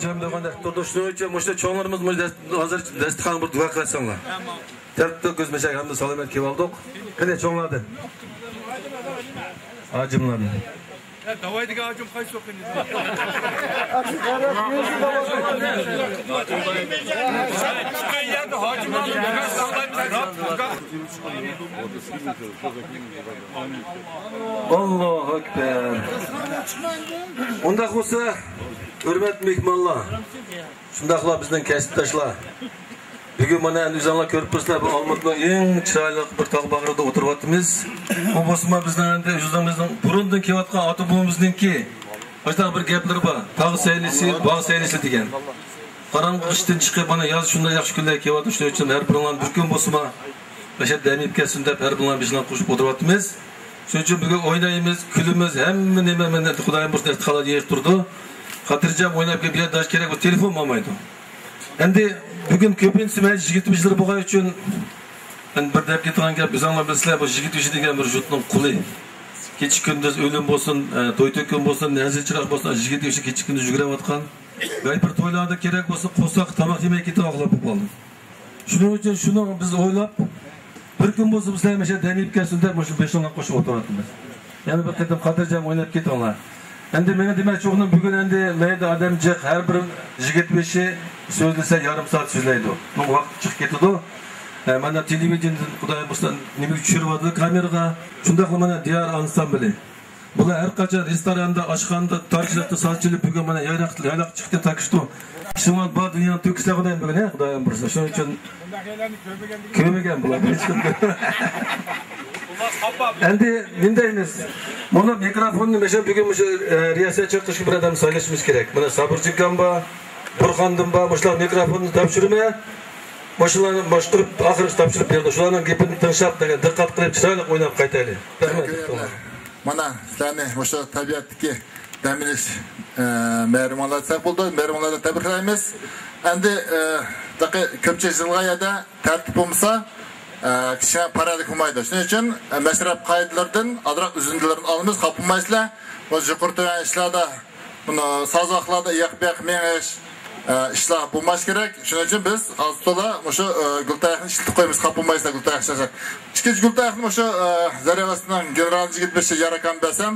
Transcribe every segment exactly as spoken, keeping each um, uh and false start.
جام بولغان دەپ تۇردۇق. شۇنىڭ ئۈچۈن مۇشۇ چوڭلىرىمىز مۇشۇ دەس-، ھازىر دەستىخانغا بىر دۇئا قىلساڭلار. تەرتىپتە كۆز مەشەك ھەممە سالامەت كېلىۋالدۇق. قېنى چوڭلاردىن. ھاجىملاردىن. يا، داۋاي دېگەن ھاجىم قايسى ئوقۇيدۇ؟ چىققان يەردە ھاجىملارنى بىلمەي ساقلايمىز. ئاللاھۇ ئەكبەر. ئۇنداق بولسا، ھۆرمەتلىك مېھمانلار، شۇنداقلا بىزنىڭ كەسىپداشلار، بۈگۈن مانا ئەمدى ئۆزۈڭلار كۆرۈپ تۇرسىلەر، بۇ ئالمۇتىنىڭ ئەڭ چىرايلىق بىر تاغ باغرىدا ئۆتۈۋاتىمىز. بۇ بولسىمۇ بىزنىڭ ئەمدى ئۆزىمىزنىڭ بۇرۇندىن كېلىۋاتقان ئاتا بوۋىمىزنىڭكى ئاشۇنداق بىر گەپلىرى بار، تاغ سەيلىسى، باغ سەيلىسى دېگەن. قاراڭغۇ قىشتىن چىقىپ، مانا ياز شۇنداق ياخشى كۈنلەر كېلىۋاتىدۇ، شۇنىڭ ئۈچۈن ھەر بىرىڭلارنى بىر كۈن بولسىمۇ مەشەدە دەم ئېلىپ كەتسۇن دەپ، ھەر بىرىڭلارنى بېشىنى قوشۇپ ئولتۇرۇۋاتىمىز. شۇنىڭ ئۈچۈن بۈگۈن ئوينايمىز، كۈلىمىز، ھەممە نېمە مەندە خۇدايىم بۇيرۇسا دەستىخانلاردا يىغىشتۇرىدۇ. خاتىرجەم ئويناپ كېلىپ، يا داش كېرەك بولسا تېلېفون بولمايدۇ. ئەمدى بۈگۈن كۆپىنچىسى مەن يىگىت بېشىلىرى بولغان ئۈچۈن، مەن بىر دەپ كېتىدىغان گەپ، بىزەڭلار بىلىسىلەر، بۇ يىگىت بېشى دېگەن بىر يۇرتنىڭ قۇلى. كېچە كۈندۈز ئۆلۈم بولسۇن، ئە، توي تۆكۈن بولسۇن، نەزىر چىراغ بولسۇن، يىگىت بېشى كېچە كۈندۈز يۈگۈرۈۋاتقان. ۋە بىر تويلاردا كېرەك بولسا قورساق تاماق يېمەي كېتىدىغان ئەھۋال بولۇپ قالدى. شۇنىڭ ئۈچۈن شۇنى بىز ئويلاپ، بىر كۈن بولسا بىزلەر مەشەدە دەم ئېلىپ كەتسۇن دەپ، مۇشۇ بېشىڭلار قوشۇپ ئولتۇرۇۋاتىمىز. يەنە بىر قېتىم خاتىرجەم ئويناپ كېتىڭلار. ئەمدى مېنىڭ دېمەكچى بولغىنىم، بۈگۈن ئەمدى مەيدە ئادەم جىق، ھەر بىر يىگىت بېشى سۆزلىسە يېرىم سائەت سۆزلەيدۇ. بۇنىڭ ۋاقتى چىقىپ كېتىدۇ. ئە، مانا تېلېۋىدېنىيەدىن خۇدايىم بۇيرۇسا نېمىگە چۈشۈرۈۋاتىدۇ كامېرىغا. شۇنداقلا مانا دىيار ئانسامبىلى. بۇلار ھەر قاچان رېستوراندا، ئاشخانىدا، تارتىشلىقتا ساز چېلىپ، بۈگۈن مانا يايلاق، يايلاق چىقتى تاكىشتۇ. ئىشىڭلار بار دۇنيانى تۆكۈسلەر خۇدايىم بۈگۈن، ھە، خۇدايىم بۇيرۇسا. شۇنىڭ ئۈچۈن كۆرمىگەن بۇلار. ئەمدى نېمە دەيمىز؟ مانا مىكروفوننى مەسىلەن بۈگۈن مۇشۇ، ئە، رىياسەتچىلىك قىلىشقا بىر ئادەم سايلىشىمىز كېرەك. مانا سابىرجىكام بار، بۇرخاندىن بار، مۇشۇلار مىكروفوننى تاپشۇرىمەن. مۇشۇلارنى باشقۇرۇپ، ئاخىرىسى تاپشۇرۇپ بېرىدۇ. شۇلارنىڭ گېپىنى تىڭشاپ، دىققەت قىلىپ، چىرايلىق ئويناپ قايتايلى. رەھمەت. مانا سىلەرنى مۇشۇ تەبىئەتتىكى دەم ئېلىش، ئە، مەيرىمىڭلار سەپ بولدى. مەيرىمىڭلارنى تەبرىكلەيمىز. ئەمدى، ئە، تېخى كۆپچىلىك يىغىلغان يەردە تەرتىپ بولمىسا، ئە، كىشى پارەلىك بولمايدۇ. شۇنىڭ ئۈچۈن، ئە، مەشرەپ قائىدىلىرىدىن ئازراق ئۈزۈندىلىرىنى ئالىمىز، خاپا بولمايسىلەر. بۇ يۇقىرى تۆۋەن ئىشلاردا، بۇنى ساز ۋاقىتلاردا ئىياق بۇياق مېڭىش، ئە، ئىشلار بولماس كېرەك. شۇنىڭ ئۈچۈن بىز ھازىر تولا مۇشۇ، ئە، گۈلتاياقنى ئىشلىتىپ قويىمىز، خاپا بولمايسىلەر گۈلتاياق ئىشلەتسەك. ئىككىنچى گۈلتاياقنى مۇشۇ، ئە، زەرەۋەسىنىڭ گېنېرال يىگىت بېشى ياراكان بەرسەم،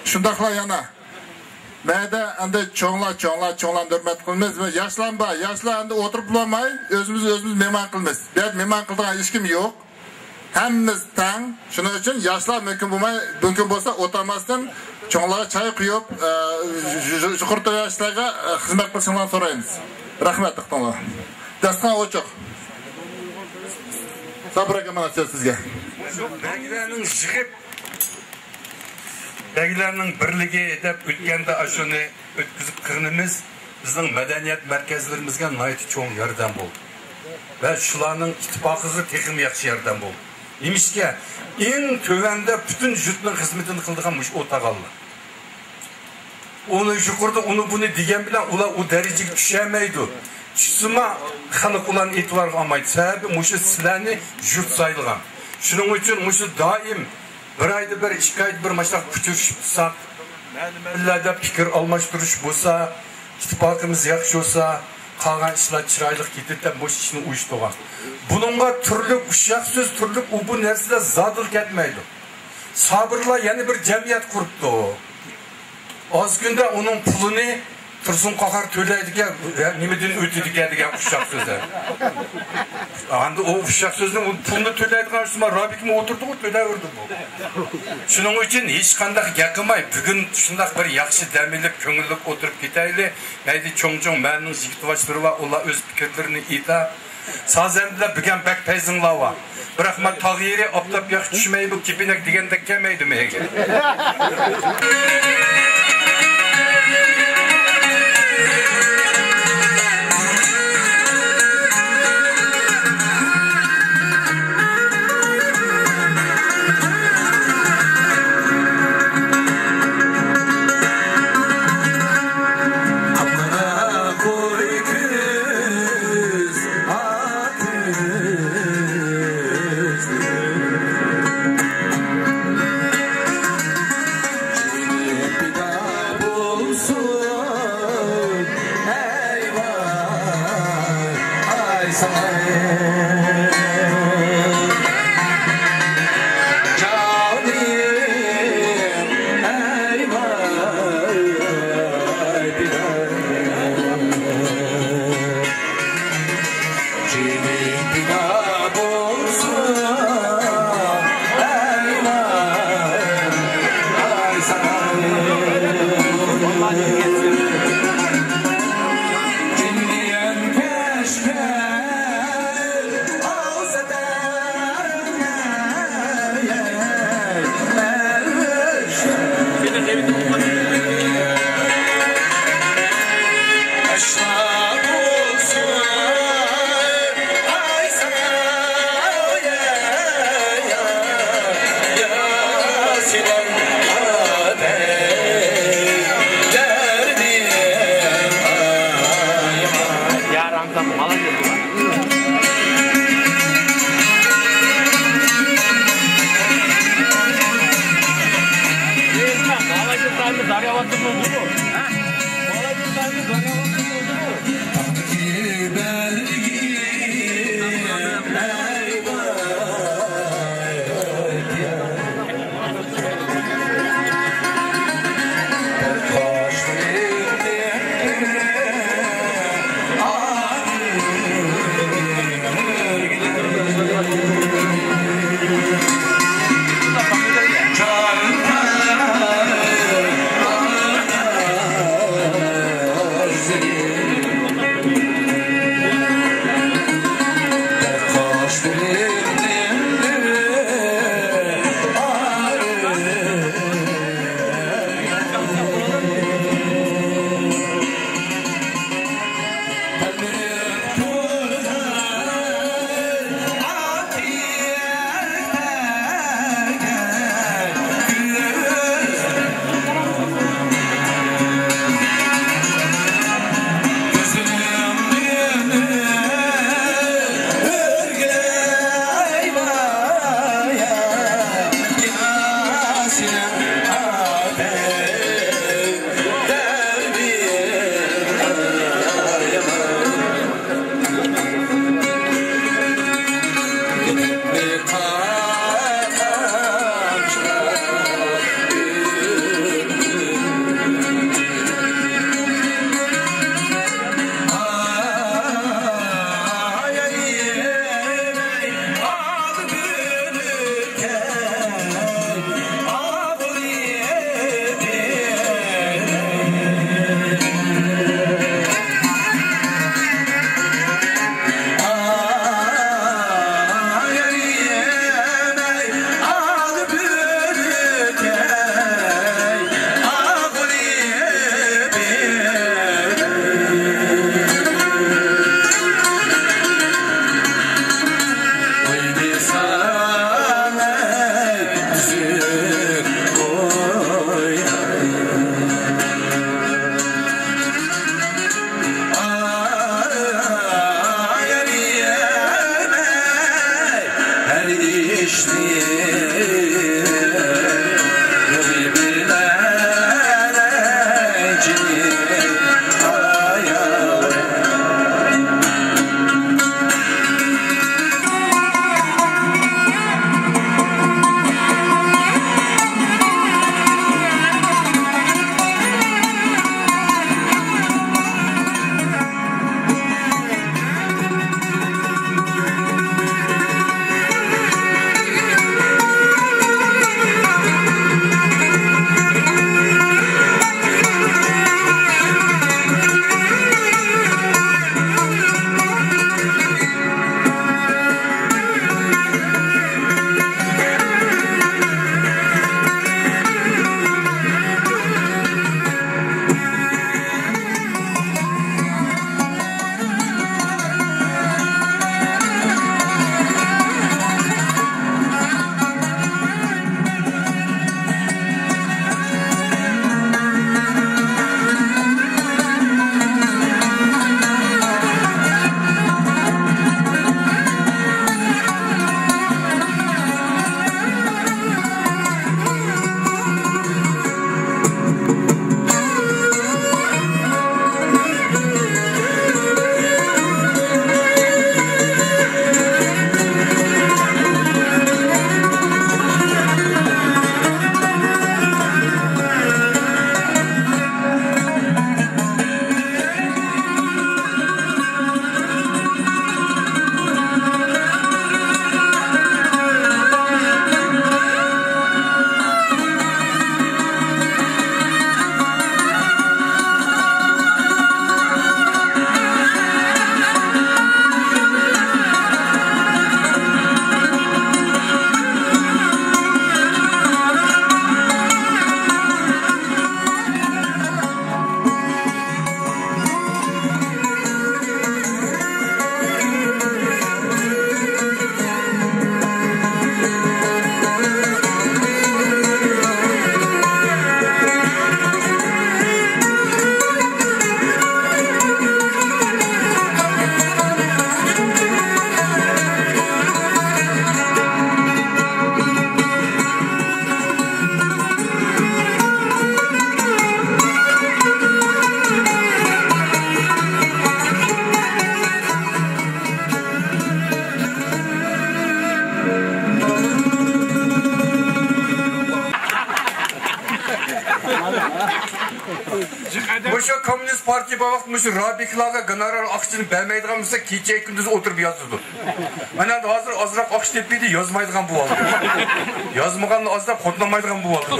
شۇنداقلا يەنە مەيدە ئەمدى چوڭلار، چوڭلار، چوڭلارنى ھۆرمەت قىلىمىز. ياشلار بار، ياشلار ئەمدى ئولتۇرۇپ بولالماي، ئۆزىمىز، ئۆزىمىز مېھمان قىلىمىز. بۇ يەردە مېھمان قىلىدىغان ھېچكىم يوق. ھەممىمىز تەڭ. شۇنىڭ ئۈچۈن ياشلار مۇمكىن بولماي، مۇمكىن بولسا ئولتۇرماستىن، چوڭلارغا چاي قۇيۇپ، ئە، يۇ-، يۇ-، يۇقىرى تۆۋەن ياشلارغا، ئە، خىزمەت قىلىشىڭلارنى سورايمىز. رەھمەت، دىققىتىڭلار. داستىخان ئوچۇق. سابىر ئاكا، مانا سۆز سىزگە. شۇ بەگلەرنىڭ يىغىپ، بەگلەرنىڭ بىرلىكى دەپ ئۆتكەندە ئاشۇنى ئۆتكۈزۈپ قىلغىنىمىز بىزنىڭ مەدەنىيەت مەركەزلىرىمىزگە ناھايىتى چوڭ ياردەم بولدى. ۋە شۇلارنىڭ ئىتتىپاقىغا تېخىمۇ ياخشى ياردەم بولدى. نېمىشقا؟ ئەڭ تۆۋەندە پۈتۈن يۇرتنىڭ خىزمىتىنى قىلىدىغان مۇشۇ ئوتاقانلار. ئۇنى يۇقىرىدا ئۇنى بۇنى دېگەن بىلەن ئۇلار ئۇ دەرىجىگە چۈشەلمەيدۇ. چۈشسىمۇ خەلق ئۇلارنى ئېتىبارغا ئالمايدۇ. سەۋەبى مۇشۇ سىلەرنى يۇرت سايلىغان. شۇنىڭ ئۈچۈن مۇشۇ دائىم بىر ئايدا بىر، ئىككى ئايدا بىر ماشۇنداق ئۇچرىشىپ تۇرساق، مەللىدە پىكىر ئالماشتۇرۇش بولسا، ئىتتىپاقىمىز ياخشى بولسا، قالغان ئىشلار چىرايلىق كېتىدۇ دەپ مۇشۇ ئىشنى ئۇيۇشتۇرغان. بۇنىڭغا تۈرلۈك ئۇششاق سۆز، تۈرلۈك ئۇ بۇ نەرسىلەر زادىلا كەتمەيدۇ. سابىرلار يەنە بىر جەمئىيەت قۇرۇپتۇ. ئاز كۈندە ئۇنىڭ پۇلىنى تۇرسۇن قاھار تۆلەيدىكەن، نېمىدىن ئۆتىدىكەن دېگەن ئۇششاق سۆزلەر. ئەمدى ئۇ ئۇششاق سۆزنى، ئۇ پۇلنى تۆلەيدىغان شۇما رابىكمۇ ئولتۇردىغۇ، تۆلەۋەردى بۇ. شۇنىڭ ئۈچۈن ھېچقانداق گەپ قىلماي، بۈگۈن شۇنداق بىر ياخشى دەم ئېلىپ، كۆڭۈللۈك ئولتۇرۇپ كېتەيلى. مەيلى چوڭ-چوڭ مەھەللىنىڭ يىگىت باشلىرى بار، ئۇلار ئۆز پىكىرلىرىنى ئېيتا. سازەندىلەر بۈگۈن بەك پەيزىڭلار بار. بىراق مەن تاغ يېرى ئاپتاپ ياخشى چۈشمەي، بۇ كېپىنەك دېگەندەك كەلمەيدۇ مېگە. يا رمضان، молодец. Молодец, молодец. مۇشۇ كوممۇنىست پارتىيە بار ۋاقىت مۇشۇ رابىكلارغا گونورار ئاقچىنى بەرمەيدىغان بولسا، كېچە كۈندۈز ئولتۇرۇپ يازىدۇ. مانا ھازىر ئازراق ئاقچا تېپىدۇ، يازمايدىغان بولۇۋالدى. يازمىغاننى ئازراق خوتۇنلىمايدىغان بولۇۋالدى.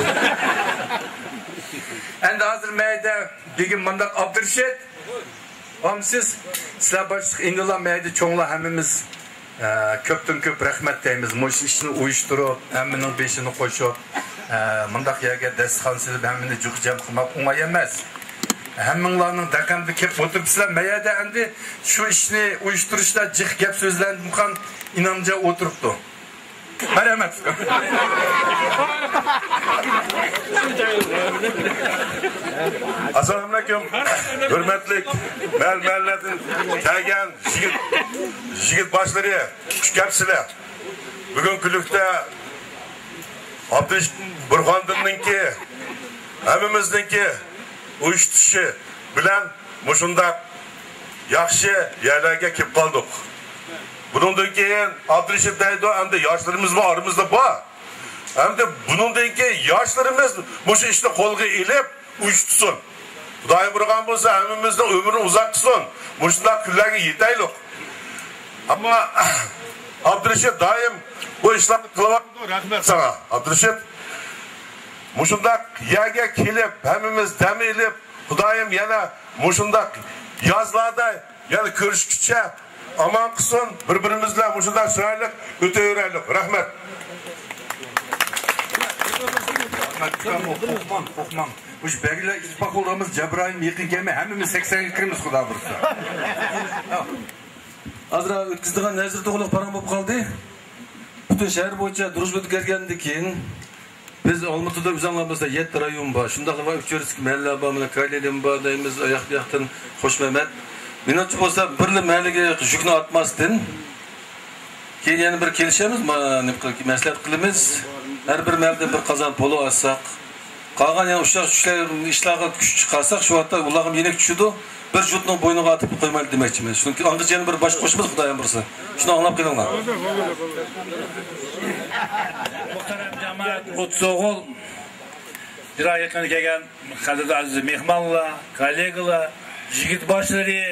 ئەمدى ھازىر مەيدە بۈگۈن مۇنداق ئابدۇرېشىت، بامسىز، سىلەر باشلىق ئىندىلا مەيدە چوڭلار ھەممىمىز، ئە، كۆپتىن كۆپ رەھمەت دەيمىز. مۇشۇ ئىشنى ئۇيۇشتۇرۇپ، ھەممىنىڭ بېشىنى قوشۇپ، ئە، مۇنداق يەرگە دەستىخان سېلىپ، ھەممىنى جۇق جەم قىلماق ئوڭاي ئەمەس. ھەممىڭلارنىڭ دەقەمدە كېلىپ ئولتۇرۇپسىلەر. مەيەدە ئەمدى شۇ ئىشنى ئۇيۇشتۇرۇشتا جىق گەپ سۆزلەنگەن ئىنامجان ئولتۇرۇپتۇ. مەرھەمەت. ئاسسالامۇئەلەيكۇم. ھۆرمەتلىك مەھەل-، مەھەللىلەردىن كەلگەن يىگىت، يىگىت باشلىرى، خۇش كەپسىلەر. بۈگۈن كۈلۈكتە ئابدۇرېشىت بۇرھاندىننىڭكى، ھەممىمىزنىڭكى ئۇيۇشتۇرۇشى بىلەن مۇشۇنداق ياخشى يەرلەرگە كېلىپ قالدۇق. بۇنىڭدىن كېيىن ئابدۇرېشىت دەيدۇ، ئەمدى ياشلىرىمىزمۇ ئارىمىزدا بار. ئەمدى بۇنىڭدىن كېيىن ياشلىرىمىز مۇشۇ ئىشنى قولغا ئېلىپ ئۇيۇشتۇرسۇن. خۇدايىم بۇيرۇغان بولسا، ھەممىمىزنىڭ ئۆمرىنى ئۇزارتسۇن. مۇشۇنداق كۈنلەرگە يېتەيلۇق. ئەمما ئابدۇرېشىت دائىم بۇ ئىشلارنى قىلىۋاتىدۇ. رەھمەت ساڭا، ئابدۇرېشىت. مۇشۇنداق يەرگە كېلىپ، ھەممىمىز دەم ئېلىپ، خۇدايىم يەنە مۇشۇنداق يازلاردا يەنە كۆرۈشكۈچە ئامان قىلسۇن، بىر-بىرىمىز بىلەن مۇشۇنداق چىرايلىق ئۆتەۋېرەيلى. رەھمەت. رەھمەت، ئۇكام، قورقماڭ، قورقماڭ. مۇشۇ بەگلەر ئىتتىپاق بولغىنىمىز جەبرائىل يېقىن كەلمەي، ھەممىمىز سەكسەنگە كىرىمىز، خۇدا بۇيرۇسا. ئازراق ئۆتكۈزىدىغان نەزىر توغرىلىق پاراڭ بولۇپ قالدى. پۈتۈن شەھەر بويىچە دۇرۇژبىدە كىرگەندىن كېيىن، بىز ئالمۇتىدا ئۆزۈڭلار بىلىسىلەر، يەتتە رايون بار. شۇنداقلا ئۇچ يۈرىسىدىكى مەھەللە بار، مانا كايلىدىن بار دەيمىز، ئاياق بۇياقتىن خوشمەمەت. مېنىڭچە بولسا، بىرلا مەھەللىگە يۈكنى ئارتماستىن، كېيىن يەنە بىر كېلىشەرمىز، ما-، نېمە قىل-، مەسلىھەت قىلىمىز. ھەر بىر مەھەللىدىن بىر قازان پولۇ ئالساق، قالغان يەنە ئۇششاق چۈشلەر، ئىشلارغا كۈچ چىقارساق، شۇ ۋاقىتتا ئۇلارغا يېنىك چۈشىدۇ. بىر جۇتنىڭ بوينىغا ئاتىپ قويمايلى دېمەكچىمەن. شۇنىڭ ئاڭغىچە يەنە بىر باش قوشىمىز، خۇدايىم بۇيرۇسا. شۇنى ئاڭلاپ قېلىڭلار. مۇھتەرەم جامائەت، ئوتتۇز ئوغۇل، يىراق يېقىندىن كەلگەن قەدىردان ئەزىز مېھمانلار، كوللېگىلار، يىگىت باشلىرى،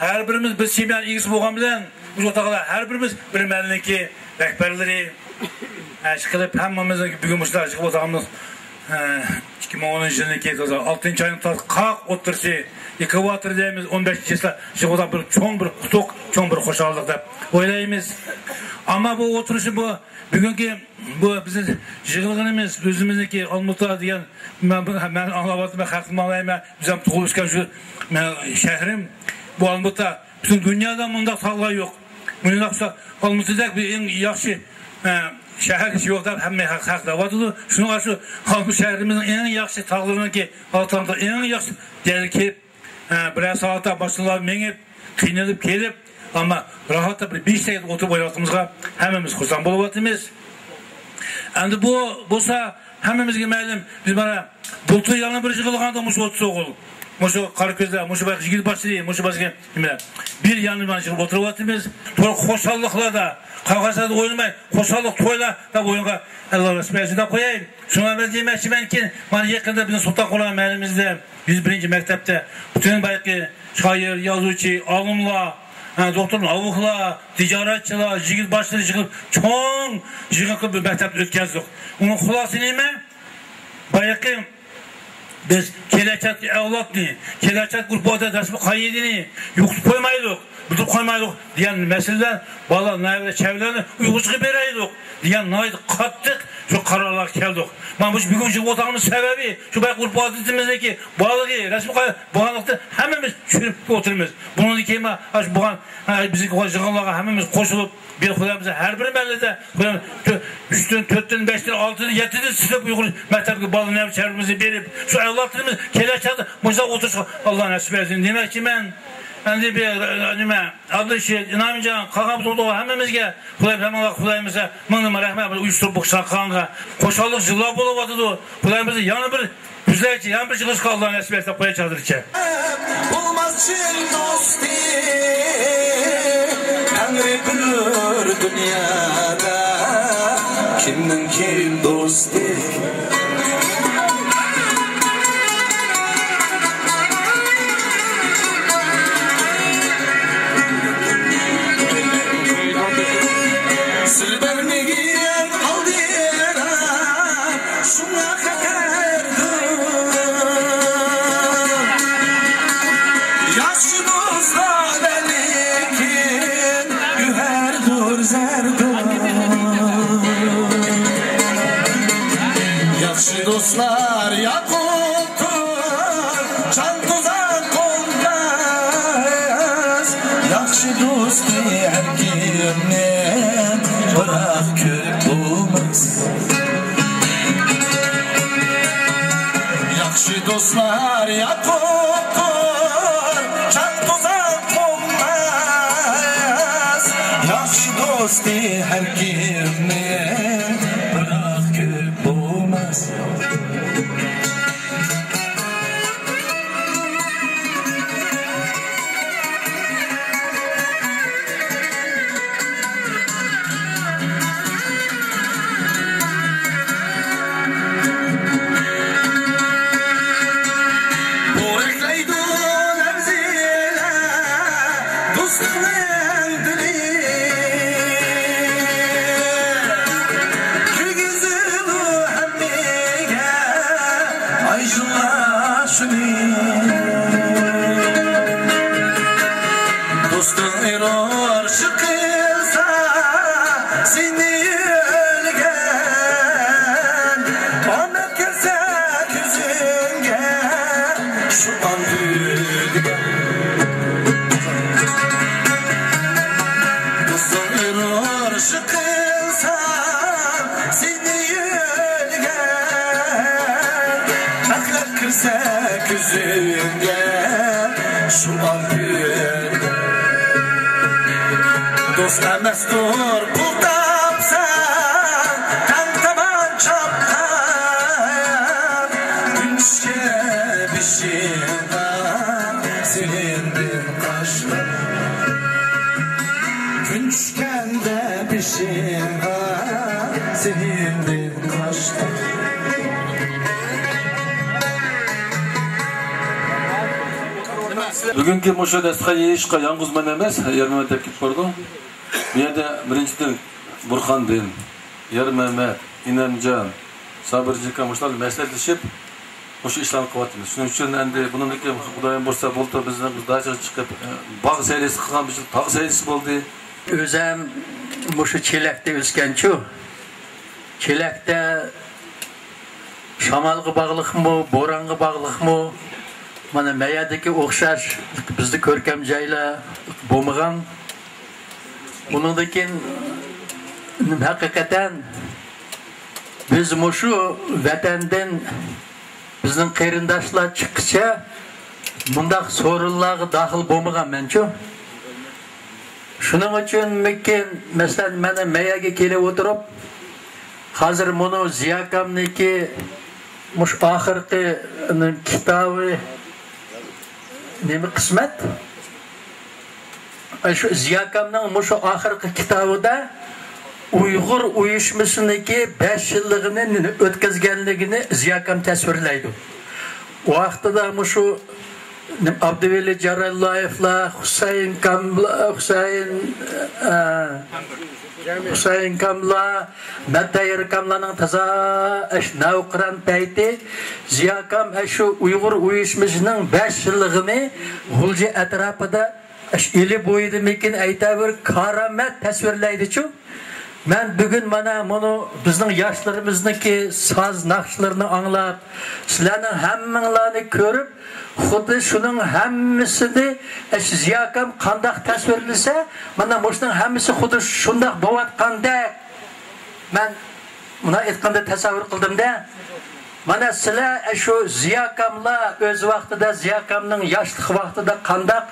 ھەر بىرىمىز بىر سېميانىڭ ئىگىسى بولغان بىلەن، مۇشۇ ئوتاقلار ھەر بىرىمىز بىر مەھەللىنىڭكى رەھبەرلىرى، ھە، ئىشقىلىپ ھەممىمىزنىڭ بۈگۈن مۇشۇنداق يىغىپ ئولتۇرغىنىمىز، ھە، ئىككى مىڭ ئونىنچى يىلنىڭكى ئالتىنچى ئاينىڭ قاق ئوتتۇرىسى، ئېكۋاتور دەيمىز، ئون بەشىنچى يىللار يىغىپ ئولتۇرغان بىر چوڭ بىر ئۇتۇق، چوڭ بىر خۇشاللىق دەپ ئويلايمىز. ئەمما بۇ ئولتۇرۇشنى بۇ بۈگۈنكى بۇ بىزنىڭ يىغىلغىنىمىز ئۆزىمىزنىڭكى ئالمۇتا دېگەن، مەن بۇ، مەن ئاڭلاۋاتىمەن، خەقنى ئاڭلايمەن، بىز ھەم تۇغۇلۇپ ئۆسكەن شۇ، مەن شەھىرىم. بۇ ئالمۇتا، پۈتۈن دۇنيادا مۇنداق تاغلار يوق. مۇنداق ئالمۇتىدەك بىر ئەڭ ياخشى، ئە، شەھەر ھېچ يوق دەپ ھەممە خەق، خەق دەۋاتىدۇ. شۇنىڭغا شۇ ئالمۇتا شەھىرىمىزنىڭ ئەڭ ياخشى تاغلىرىنىڭكى، ئالتۇندا ئەڭ ياخشى يەرگە كېلىپ، ئە، بىرەر سائەتتە ماشىنىلار مېڭىپ، قىينىلىپ كېلىپ، ئەمما راھەتتە بىر بېش تەگدە ئولتۇرۇپ ئويناۋاتقىنىمىزغا ھەممىمىز خۇرسەن بولۇۋاتىمىز. ئەمدى بۇ بولسا ھەممىمىزگە مەلۇم، بىز مانا بۇلتۇر يەنە بىر يىغىلغاندا مۇشۇ ئوتتۇز ئوغۇل، مۇشۇ قارا كۆزلەر، مۇشۇ باياق يىگىت باشلىرى، مۇشۇ باشقا نېمىلەر، بىر ياندا مانا يىغىلىپ ئولتۇرۇۋاتىمىز. توغرا خۇشاللىقلاردا، قاغاشلاردا ئوينىماي، خۇشاللىق تويلار دەپ ئويۇنغا ئاللا نېسىپ ئەتسۇن دەپ قوياي. شۇڭا مەن دېمەكچىمەنكى، مانا يېقىندا بىزنىڭ سۇلتان قورغان مەھەللىمىزدە يۈز بىرىنچى مەكتەپتە پۈتۈن بايىقى شائىر، يازغۇچى، ئالىملار، ھە، دوختۇر ناۋۇكلار، تىجارەتچىلەر، يىگىت باشلىرى يىغىلىپ، چوڭ يىغىن قىلىپ بىر مەكتەپنى ئۆتكەزدۇق. ئۇنىڭ خۇلاسىسى نېمە؟ بايىقى بىز كېلەچەكتىكى ئەۋلادنى، كېلەچەك ئۇرۇق-ئادەت، رەسىم-قائىدىنى يوقىتىپ قويمايلۇق، بىلدۈرۈپ قويمايلۇق دېگەن مەسىلىدە بالا، نەۋرە، چەۋرىلەرنى ئۇيغۇرچىغا بېرەيلۇق دېگەن ناھايىتى قاتتىق شۇ قارارلارغا كەلدۇق. مانا مۇشۇ بۈگۈن يىغىپ ئولتۇرغىنىمىز سەۋەبى شۇ بايىقى ئۈرپ-ئادىتىمىزدىكى بارلىقى، رەسىم-قائىدە بارلىقتا ھەممىمىز چۈشىنىپ ئولتۇرىمىز. بۇنىڭدىن كېيىن مانا شۇ بولغان، ھە، بىزنىڭكى يىغىنلارغا ھەممىمىز قوشۇلۇپ، بىر خۇدايىمىز ھەر بىر مەھەللىدە خۇدايىمىز تۆ-، ئۈچتىن، تۆتتىن، بەشتىن، ئالتىدىن، يەتتىدىن سىنىپ ئۇيغۇر مەكتەپكە بالا، نەۋرە، چەۋرىمىزنى بېرىپ، شۇ ئەۋلادلىرىمىز كېلەچەكتە مۇشۇنداق ئولتۇرۇشقا ئاللا نېسىپ بەرسۇن دېمەكچىمەن. ئەمدى بىر، نېمە، ئابدۇرېشىت، ئىنامجان، قاغان بولدى، ھەممىمىزگە خۇدايىم ھەممىڭلارغا خۇدايىمىز مىڭ نېمە رەھمەت، بىر ئۇيۇشتۇرۇپ بۇ قىلغانغا. خۇشاللىق يىللار بولۇۋاتىدۇ. خۇدايىمىز يەنە بىر يۈزلەرچە، يەنە بىر يىغىلىشقا ئاللا نېسىپ ئەتسە دەپ قوياي ھازىرچە. بولماس چىن دوستى، تەڭرى بىلۇر دۇنيادا كىمنىڭ كىم دوستى. دوستى ھەر كىمنىڭ، بىراق كۆپ بولماس. ياخشى دوستلار ياقۇپتۇر، جان توزان قويماس. ياخشى دوستى ھەر كىمنىڭ، بىراق كۆپ بولماس. پورەكلەيدۇ لەۋزىلەر دوستنىڭ دىلى. كىرگۈزىدۇ ھەممىگە ئايشۇلا شۇنى. دوستۇڭ ئېرور شۇ قىلسا سېنى يۆلىگەن. ئامەت كەلسە كۆزۈڭگە شۇ ئان يۆلىگەن. دوستۇڭ ئېرور شۇ قىلسا سېنى يۆلىگەن. ئەخلەت كىرسە كۆزۈڭگە شۇ ئان كۈن. دوست ئەمەستۇر پۇل تاپساڭ تەڭ تامان چاپقان. كۈن چۈشكە بېشىڭغا سېنىڭدىن قاچقان. كۈن چۈشكەندە بېشىڭغا سېنىڭدىن قاچقان. بۈگۈنكى مۇشۇ دەستىخان يېيىشقا يالغۇز مەن ئەمەس، يەرمەن دەپ كېلىپ بارىدۇ. بۇ يەردە بىرىنچىدىن، بۇرخاندىن، يارمەمەت، ئىنەمجان، سابىرجان ئاكا مۇشۇلار مەسلىھەتلىشىپ، مۇشۇ ئىشلارنى قىلىۋاتىمىز. شۇنىڭ ئۈچۈن ئەمدى بۇنىڭدىن كېيىن خۇدايىم بۇيرۇسا بۇلتۇر بىزنىڭ داچىغا چىقىپ، باغ سەيلىسى قىلغان، بىز تاغ سەيلىسى بولدى. ئۆزەم مۇشۇ چېلەكتە ئۆسكەنچۇ. چېلەكتە شامالغا باغلىقمۇ، بورانغا باغلىقمۇ، مانا مەيەردىكى ئوخشاش بىزدە كۆركەم جايلار بولمىغان. ئۇنىڭدىن كېيىن ھەقىقەتەن بىز مۇشۇ ۋەتەندىن بىزنىڭ قېرىنداشلار چىققىچە مۇنداق سورۇنلارغا داخىل بولمىغانمەنچۇ. شۇنىڭ ئۈچۈنمىكىن، مەسىلەن، مەن مەيەرگە كېلىپ ئولتۇرۇپ، ھازىر مۇنۇ زىياكامنىڭكى مۇشۇ ئاخىرقى كىتابى نېمە قىسمەت؟ ئە، شۇ زىياكامنىڭ مۇشۇ ئاخىرقى كىتابىدا ئۇيغۇر ئۇيۇشمىسىنىڭكى بەش يىللىقىنى ئۆتكۈزگەنلىكىنى زىياكام تەسۋىرلەيدۇ. ئۇ ۋاقتىدا مۇشۇ ئابدۇۋەلى جاراللايېۋلار، ھۈسەيىن كاملا، ھۈسەيىن، ئە، ھۈسەيىن كاملا، مەتتەيىر كاملارنىڭ تازا ئەش نەۋقىران پەيتى، زىياكام ئەشۇ ئۇيغۇر ئۇيۇشمىسىنىڭ بەش يىللىقىنى غۇلجا ئەتراپىدا ئەش ئىلى بويىدىمىكىن ئەيتەۋېرىپ كارامەت تەسۋىرلەيدىچۇ. مەن بۈگۈن مانا مۇنۇ بىزنىڭ ياشلىرىمىزنىڭكى ساز ناخشىلىرىنى ئاڭلاپ، سىلەرنىڭ ھەممىڭلارنى كۆرۈپ، خۇددى شۇنىڭ ھەممىسىنى ئەش زىياكام قانداق تەسۋىرلىسە، مانا مۇشۇنىڭ ھەممىسى خۇددى شۇنداق بولۇۋاتقاندەك. مەن مۇنداق ئېيتقاندا تەسەۋۋۇر قىلدىم-دە. مانا سىلەر شۇ زىياكاملار ئۆز ۋاقتىدا، زىياكامنىڭ ياشلىق ۋاقتىدا قانداق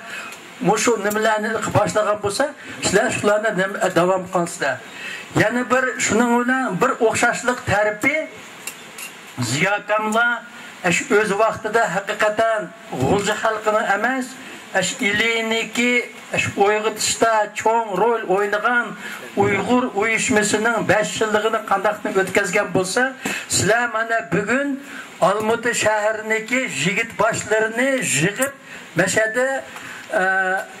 مۇشۇ نېمىلەرنى باشلىغان بولسا، سىلەر شۇلارنى نېمە، داۋام قىلىسىلەر. يەنە بىر شۇنىڭ بىلەن بىر ئوخشاشلىق تەرىپى، زىياكاملار ئەش ئۆز ۋاقتىدا ھەقىقەتەن غۇلجا خەلقىنىڭ ئەمەس، ئەش ئىلىنىكى ئەش ئويغىتىشتا چوڭ رول ئوينىغان ئۇيغۇر ئۇيۇشمىسىنىڭ بەش يىللىقىنى قانداقتىن ئۆتكەزگەن بولسا، سىلەر مانا بۈگۈن ئالمۇتا شەھىرىنىكى يىگىت باشلىرىنى يىغىپ، مەشەدە، ئە،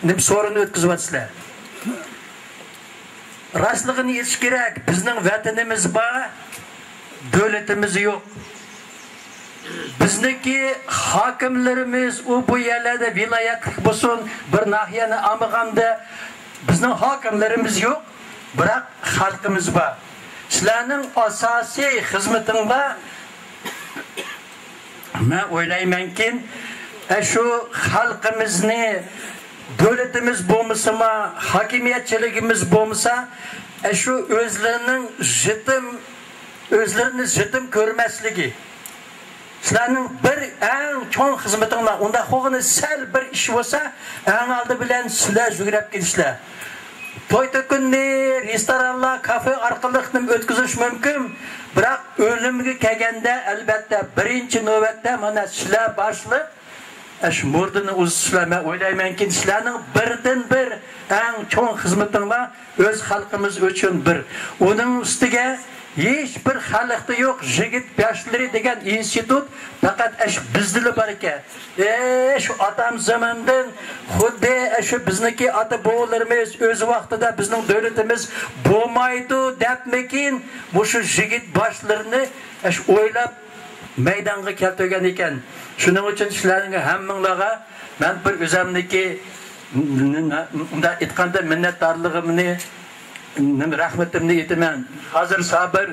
نېمە سورۇننى ئۆتكۈزۈۋاتىسىلەر. راستلىقىنى ئېيتىش كېرەك، بىزنىڭ ۋەتىنىمىز بار، دۆلىتىمىز يوق. بىزنىڭكى ھاكىملىرىمىز ئۇ بۇ يەرلەردە ۋىلايەتلىك بولسۇن، بىر ناھىيەنى ئالمىغاندا بىزنىڭ ھاكىملىرىمىز يوق، بىراق خەلقىمىز بار. سىلەرنىڭ ئاساسىي خىزمىتىڭلار مەن ئويلايمەنكىن، ئەشۇ خەلقىمىزنى دۆلىتىمىز بولمىسىمۇ، ھاكىمىيەتچىلىكىمىز بولمىسا، ئەشۇ ئۆزلىرىنىڭ يېتىم، ئۆزلىرىنى يېتىم كۆرمەسلىكى. سىلەرنىڭ بىر ئەڭ چوڭ خىزمىتىڭلار، ئۇنداق بولغىنى سەل بىر ئىش بولسا، ئەڭ ئالدى بىلەن سىلەر يۈگرەپ كېتىشلەر. توي-تۆكۈننى، رېستورانلار، كافې ئارقىلىق نېمە ئۆتكۈزۈش مۇمكىن، بىراق ئۆلۈمگە كەلگەندە، ئەلۋەتتە، بىرىنچى نۆۋەتتە مانا سىلەر باشلىق ئەش مۇردىنى ئۇزىتىشلار. مەن ئويلايمەنكى، سىلەرنىڭ بىردىنبىر ئەڭ چوڭ خىزمىتىڭلار ئۆز خەلقىمىز ئۈچۈن بىر. ئۇنىڭ ئۈستىگە ھېچ بىر خەلقتە يوق يىگىت ياشلىرى دېگەن ئىنستىتۇت پەقەت ئەش بىزدىلا بار ئىكەن. ئەش ئاتام زېمىندىن خۇددى ئەش بىزنىڭكى ئاتا بوۋىلىرىمىز ئۆز ۋاقتىدا بىزنىڭ دۆلىتىمىز بولمايدۇ دەپمىكىن، مۇشۇ يىگىت ياشلىرىنى ئەش ئويلاپ مەيدانغا كەلتۈرگەن ئىكەن. شۇنىڭ ئۈچۈن سىلەرنىڭ ھەممىڭلارغا مەن بىر ئۆزەمنىكى مۇنداق ئېيتقاندا مىننەتدارلىقىمنى، رەھمىتىمنى ئېيتىمەن. ھازىر سابىر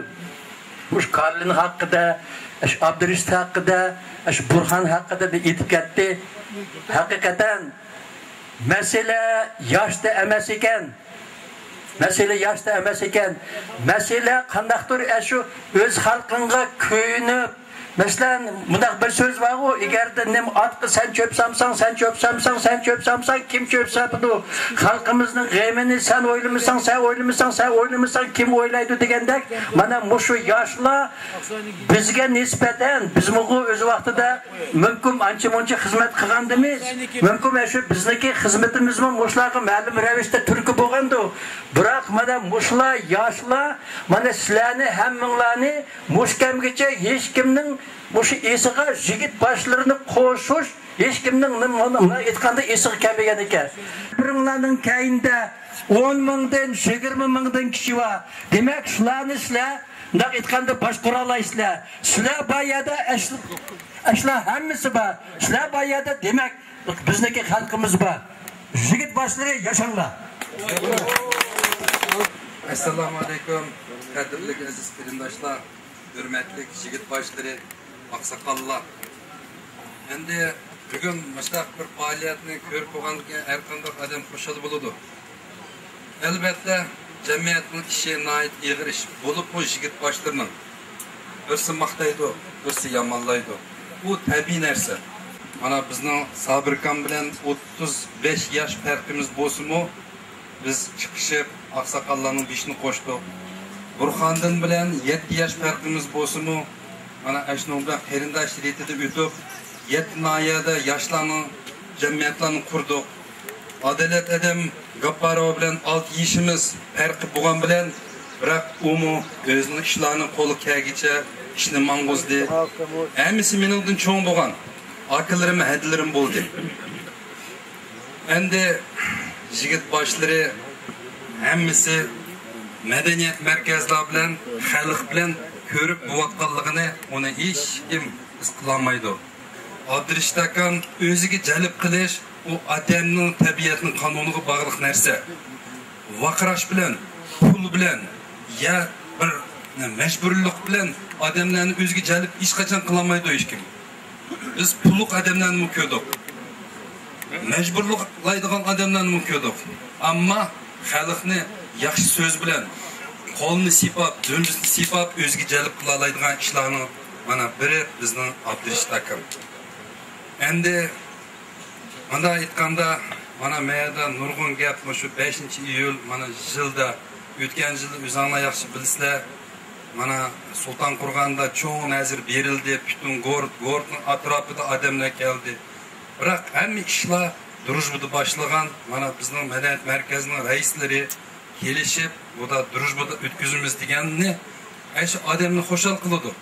مۇشۇ كارلىن ھەققىدە، ئابدۇرېشىت ھەققىدە، بۇرھان ھەققىدە ئېيتىپ كەتتى. ھەقىقەتەن مەسىلە ياشتا ئەمەس ئىكەن. مەسىلە ياشتا ئەمەس ئىكەن. مەسىلە قانداقتۇر ئەشۇ ئۆز خەلقىڭغا كۆيۈنۈپ، مەسىلەن، مۇنداق بىر سۆز بارغۇ، ئەگەردە نېمە ئاتقا سەن چۆپ سامساڭ، سەن چۆپ سامساڭ، سەن چۆپ سامساڭ، كىم چۆپ ساپىدۇ؟ خەلقىمىزنىڭ غېمىنى سەن ئويلىمىساڭ، سەن ئويلىمىساڭ، سەن ئويلىمىساڭ، كىم ئويلايدۇ دېگەندەك، مانا مۇشۇ ياشلار بىزگە نىسبەتەن، بىزمۇغۇ ئۆز ۋاقتىدا مۇمكىن ئانچە-مۇنچە خىزمەت قىلغاندىمىز، مۇمكىن ئەشۇ بىزنىڭكى خىزمىتىمىزمۇ مۇشۇلارغا مەلۇم رەۋىشتە تۈرتكە بولغاندۇ. بىراق مانا مۇشۇلار ياشلار، مانا سىلەرنى ھەممىڭلارنى مۇشۇ كەمگىچە ھېچكىمنىڭ مۇشۇ ئېسىغا يىگىت باشلىرىنى قوشۇش، ھېچكىمنىڭ نېمە، مانا ئېيتقاندا ئېسىغا كەلمىگەن ئىكەن. بىرىڭلارنىڭ كەينىدە ئون مىڭدىن، يىگىرمە مىڭدىن كىشى بار. دېمەك، شۇلارنى سىلەر، مۇنداق ئېيتقاندا، باشقۇرالايسىلەر. سىلەر بار يەردە ئەش-، ئەشۇلار ھەممىسى بار. سىلەر بار يەردە، دېمەك، بىزنىڭكى خەلقىمىز بار. يىگىت باشلىرى، ياشاڭلار! ئەسسالامۇ ئەلەيكۇم، قەدىرلىك ئەزىز قېرىنداشلار، ھۆرمەتلىك يىگىت باشلىرى، ئاقساقاللار. ئەمدى بۈگۈن مۇشۇنداق بىر پائالىيەتنى كۆرۈپ بولغاندىكىن ھەرقانداق ئادەم خۇشال بولىدۇ. ئەلۋەتتە، جەمئىيەتنىڭ ئىشى ناھايىتى ئېغىر ئىش، بولۇپمۇ يىگىت باشلىرىنىڭ. بىرسى ماختايدۇ، بىرسى يامانلايدۇ. بۇ تەبىئىي نەرسە. مانا بىزنىڭ سابىركان بىلەن ئوتتۇز بەش ياش پەرقىمىز بولسىمۇ، بىز چىقىشىپ، ئاقساقاللارنىڭ بېشىنى قوشتۇق. بۇرخاندىن بىلەن يەتتە ياش پەرقىمىز بولسىمۇ، مانا ئەشۇنىڭ بىلەن قېرىنداش رېتىدە ئۆتۈپ، يەتتە ناھىيەدە ياشلارنىڭ جەمئىيەتلەرنى قۇردۇق. ئادالەت ھەدەم گاپپاروۋا بىلەن ئالتە يېشىمىز پەرقى بولغان بىلەن، بىراق ئۇمۇ ئۆزىنىڭ ئىشلارنى قولى كەلگىچە ئىشنى ماڭغۇزدى. ھەممىسى مېنىڭدىن چوڭ بولغان ئاكىلىرىم، ھەدىلىرىم بولدى. ئەمدى يىگىت باشلىرى ھەممىسى مەدەنىيەت مەركەزلەر بىلەن، خەلق بىلەن كۆرۈپ بولۇۋاتقانلىقىنى ئۇنى ھېچكىم ھېس قىلالمايدۇ. ئابدۇرېشىت ئاكام ئۆزىگە جەلپ قىلىش، ئۇ ئادەمنىڭ تەبىئەتنىڭ قانۇنىغا باغلىق نەرسە. ۋارقىراش بىلەن، پۇل بىلەن يا بىر مەجبۇرلۇق بىلەن ئادەملەرنى ئۆزىگە جەلپ ھېچقاچان قىلالمايدۇ ھېچكىم. بىز پۇللۇق ئادەملەرنىمۇ كۆردۇق. مەجبۇرلۇقلايدىغان ئادەملەرنىمۇ كۆردۇق. ئەمما خەلقنى ياخشى سۆز بىلەن، قولىنى سىيپاپ، دۈمبىسىنى سىيپاپ، ئۆزىگە جەلپ قىلالايدىغان ئىشلارنىڭ مانا بىرى بىزنىڭ ئابدۇرېشىت ئاكام. ئەمدى مۇنداق ئېيتقاندا، مانا مەيەردە نۇرغۇن گەپ، مۇشۇ بەشىنچى ئىيۇل، مانا يىلدا، ئۆتكەن يىلدا ئۆزۈڭلار ياخشى بىلىسىلەر، مانا سۇلتان قورغاندا چوڭ نەزىر بېرىلدى، پۈتۈن گورت، گورتنىڭ ئەتراپىدا ئادەملەر كەلدى. بىراق ھەممە ئىشلار دۇرۇژبىدا باشلىغان، مانا بىزنىڭ مەدەنىيەت مەركەزىنىڭ رەئىسلىرى كېلىشىپ، بۇدا دۇرۇژبىدا ئۆتكۈزىمىز دېگەننى، ئەشۇ ئادەمنى خۇشال قىلىدۇ.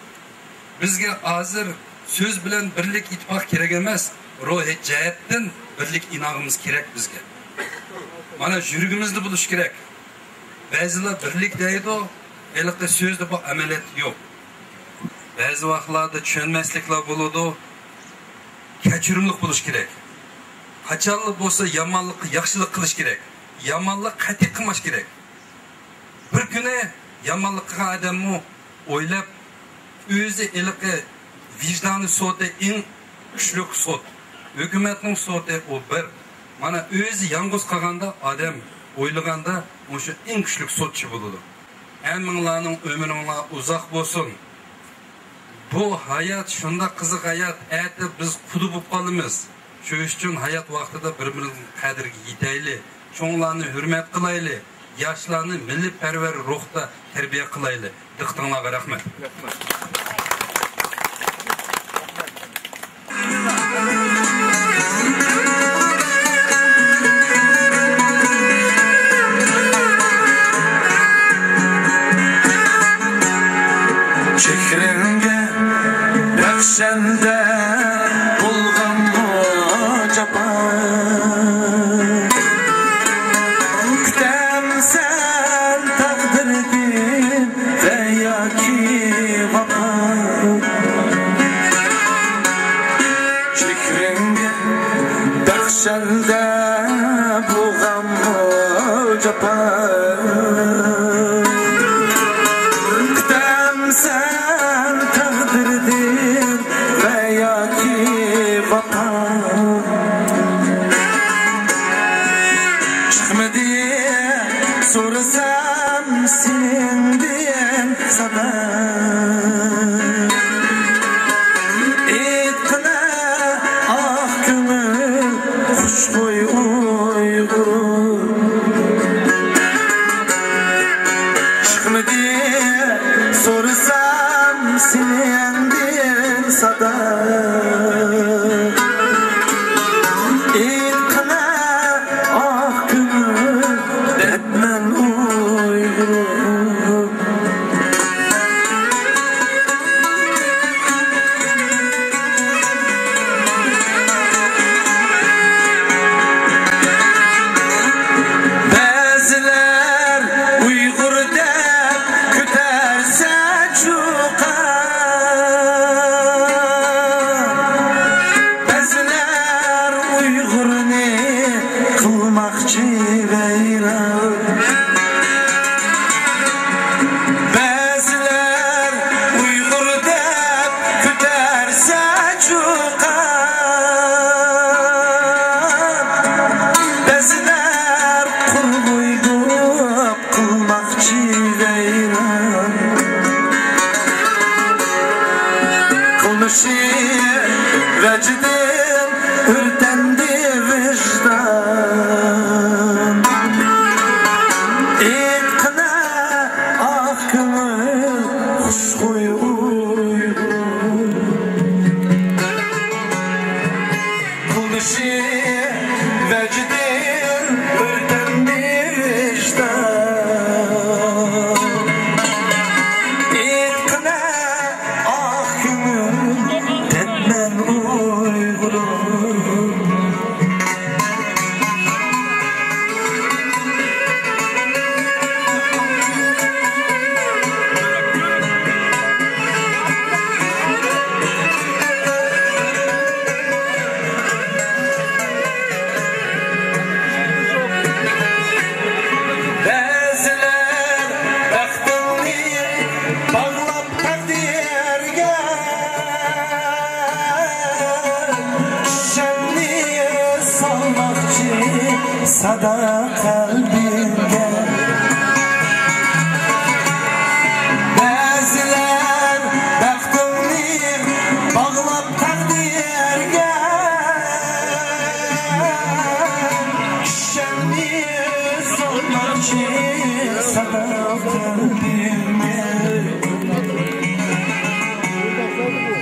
بىزگە ھازىر سۆز بىلەن بىرلىك، ئىتتىپاق كېرەك ئەمەس، روھىي جەھەتتىن بىرلىك، ئىناغىمىز كېرەك بىزگە. مانا يۈرىكىمىزدە بولۇش كېرەك. بەزىلەر بىرلىك دەيدۇ، ھېلىقى سۆزدە بار، ئەمەلىيەتتە يوق. بەزى ۋاقىتلاردا چۈشەنمەسلىكلەر بولىدۇ. كەچۈرۈملۈك بولۇش كېرەك. قاچانلا بولسا يامانلىققا ياخشىلىق قىلىش كېرەك. يامانلىق قەتئىي قىلماش كېرەك. بىر كۈنى يامانلىق قىلغان ئادەممۇ ئويلاپ، ئۆزى ھېلىقى ۋىجدانىي سوتى ئەڭ كۈچلۈك سوت. ھۆكۈمەتنىڭ سوتى ئۇ بىر. مانا ئۆزى يالغۇز قالغاندا ئادەم ئويلىغاندا مۇشۇ ئەڭ كۈچلۈك سوتچى بولىدۇ. ھەممىڭلارنىڭ ئۆمرۈڭلار ئۇزاق بولسۇن. بۇ ھايات شۇنداق قىزىق ھايات، ئەتە بىز قۇدا بولۇپ قالىمىز. شۇ ئۈچۈن ھايات ۋاقتىدا بىر-بىرىمىزنىڭ قەدرىگە يېتەيلى، چوڭلارنى ھۆرمەت قىلايلى، ياشلارنى مىللەتپەرۋەر روھتا تەربىيە قىلايلى. دىققىتىڭلارغا رەھمەت. چېھرىڭگە بەخشەندە بولغانمۇ جاپا؟ كۈتەمسەن تەقدىردىن ۋە ياكى ۋاپا؟ چېھرىڭگە بەخشەندە بولغانمۇ جاپا؟ كۈتەمسەن تەقدىردىن ۋە ياكى ۋاپا؟ چىقمىدى سورىسام سېنىڭدىن سادا. ئېيتقىنا ئاق كۆڭۈل خۇشخۇي ئۇيغۇر. چىقمىدى سورىسام سېنىڭدىن سادا. ئېيتقىنا ئاق كۆڭۈل دەردمەن ئۇيغۇر. بەزىلەر ئۇيغۇر دەپ كۆتەرسە چۇقان، بەزىلەر ئۇيغۇرنى قىلماقچى ۋەيران. بەزىلەر ئۇيغۇر دەپ كۆتەرسە چۇقان، بەزىلەر قۇرغۇي بولۇپ قىلماقچى ۋەيران. قىلمىشى ۋەجىدىن ئۆرتەندى ۋىجدان. ئېيتقىنا ئاق كۆڭۈل خۇشخۇي ئۇيغۇر. قىلمىشى ۋەجىدىن ئۆرتەندى ۋىجدان. ئېيتقىنا ئاق كۆڭۈل دەردمەن ئۇيغۇرۇم. بەزىلەر بەختىڭنى باغلاپ تەقدىرگە، چىشەمنى سالماقچى سادا قەلبىڭگە. بەزىلەر بەختىڭنى باغلاپ تەقدىرگە، چىشەمنى سالماقچى سادا قەلبىڭگە.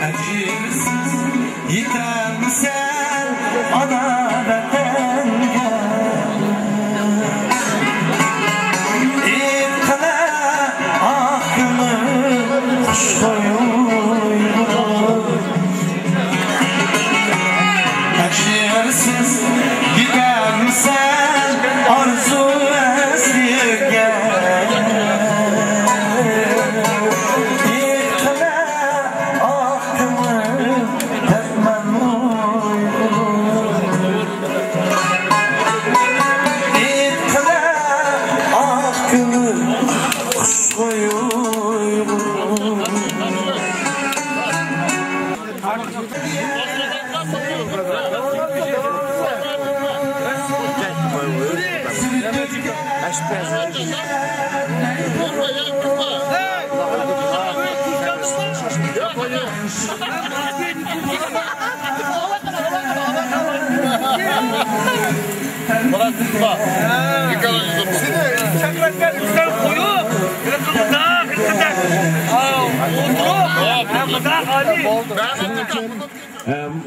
ئەجىرسىز يېتەمسەن ئانا ۋەتەنگە؟ ئېيتقىنا ئاق كۆڭۈل خۇشخۇي ئۇيغۇر. ئەجىرسىز يېتەمسەن ئارزۇ ئەسلىگە؟ ئېيتقىنا ئاق كۆڭۈل دەردمەن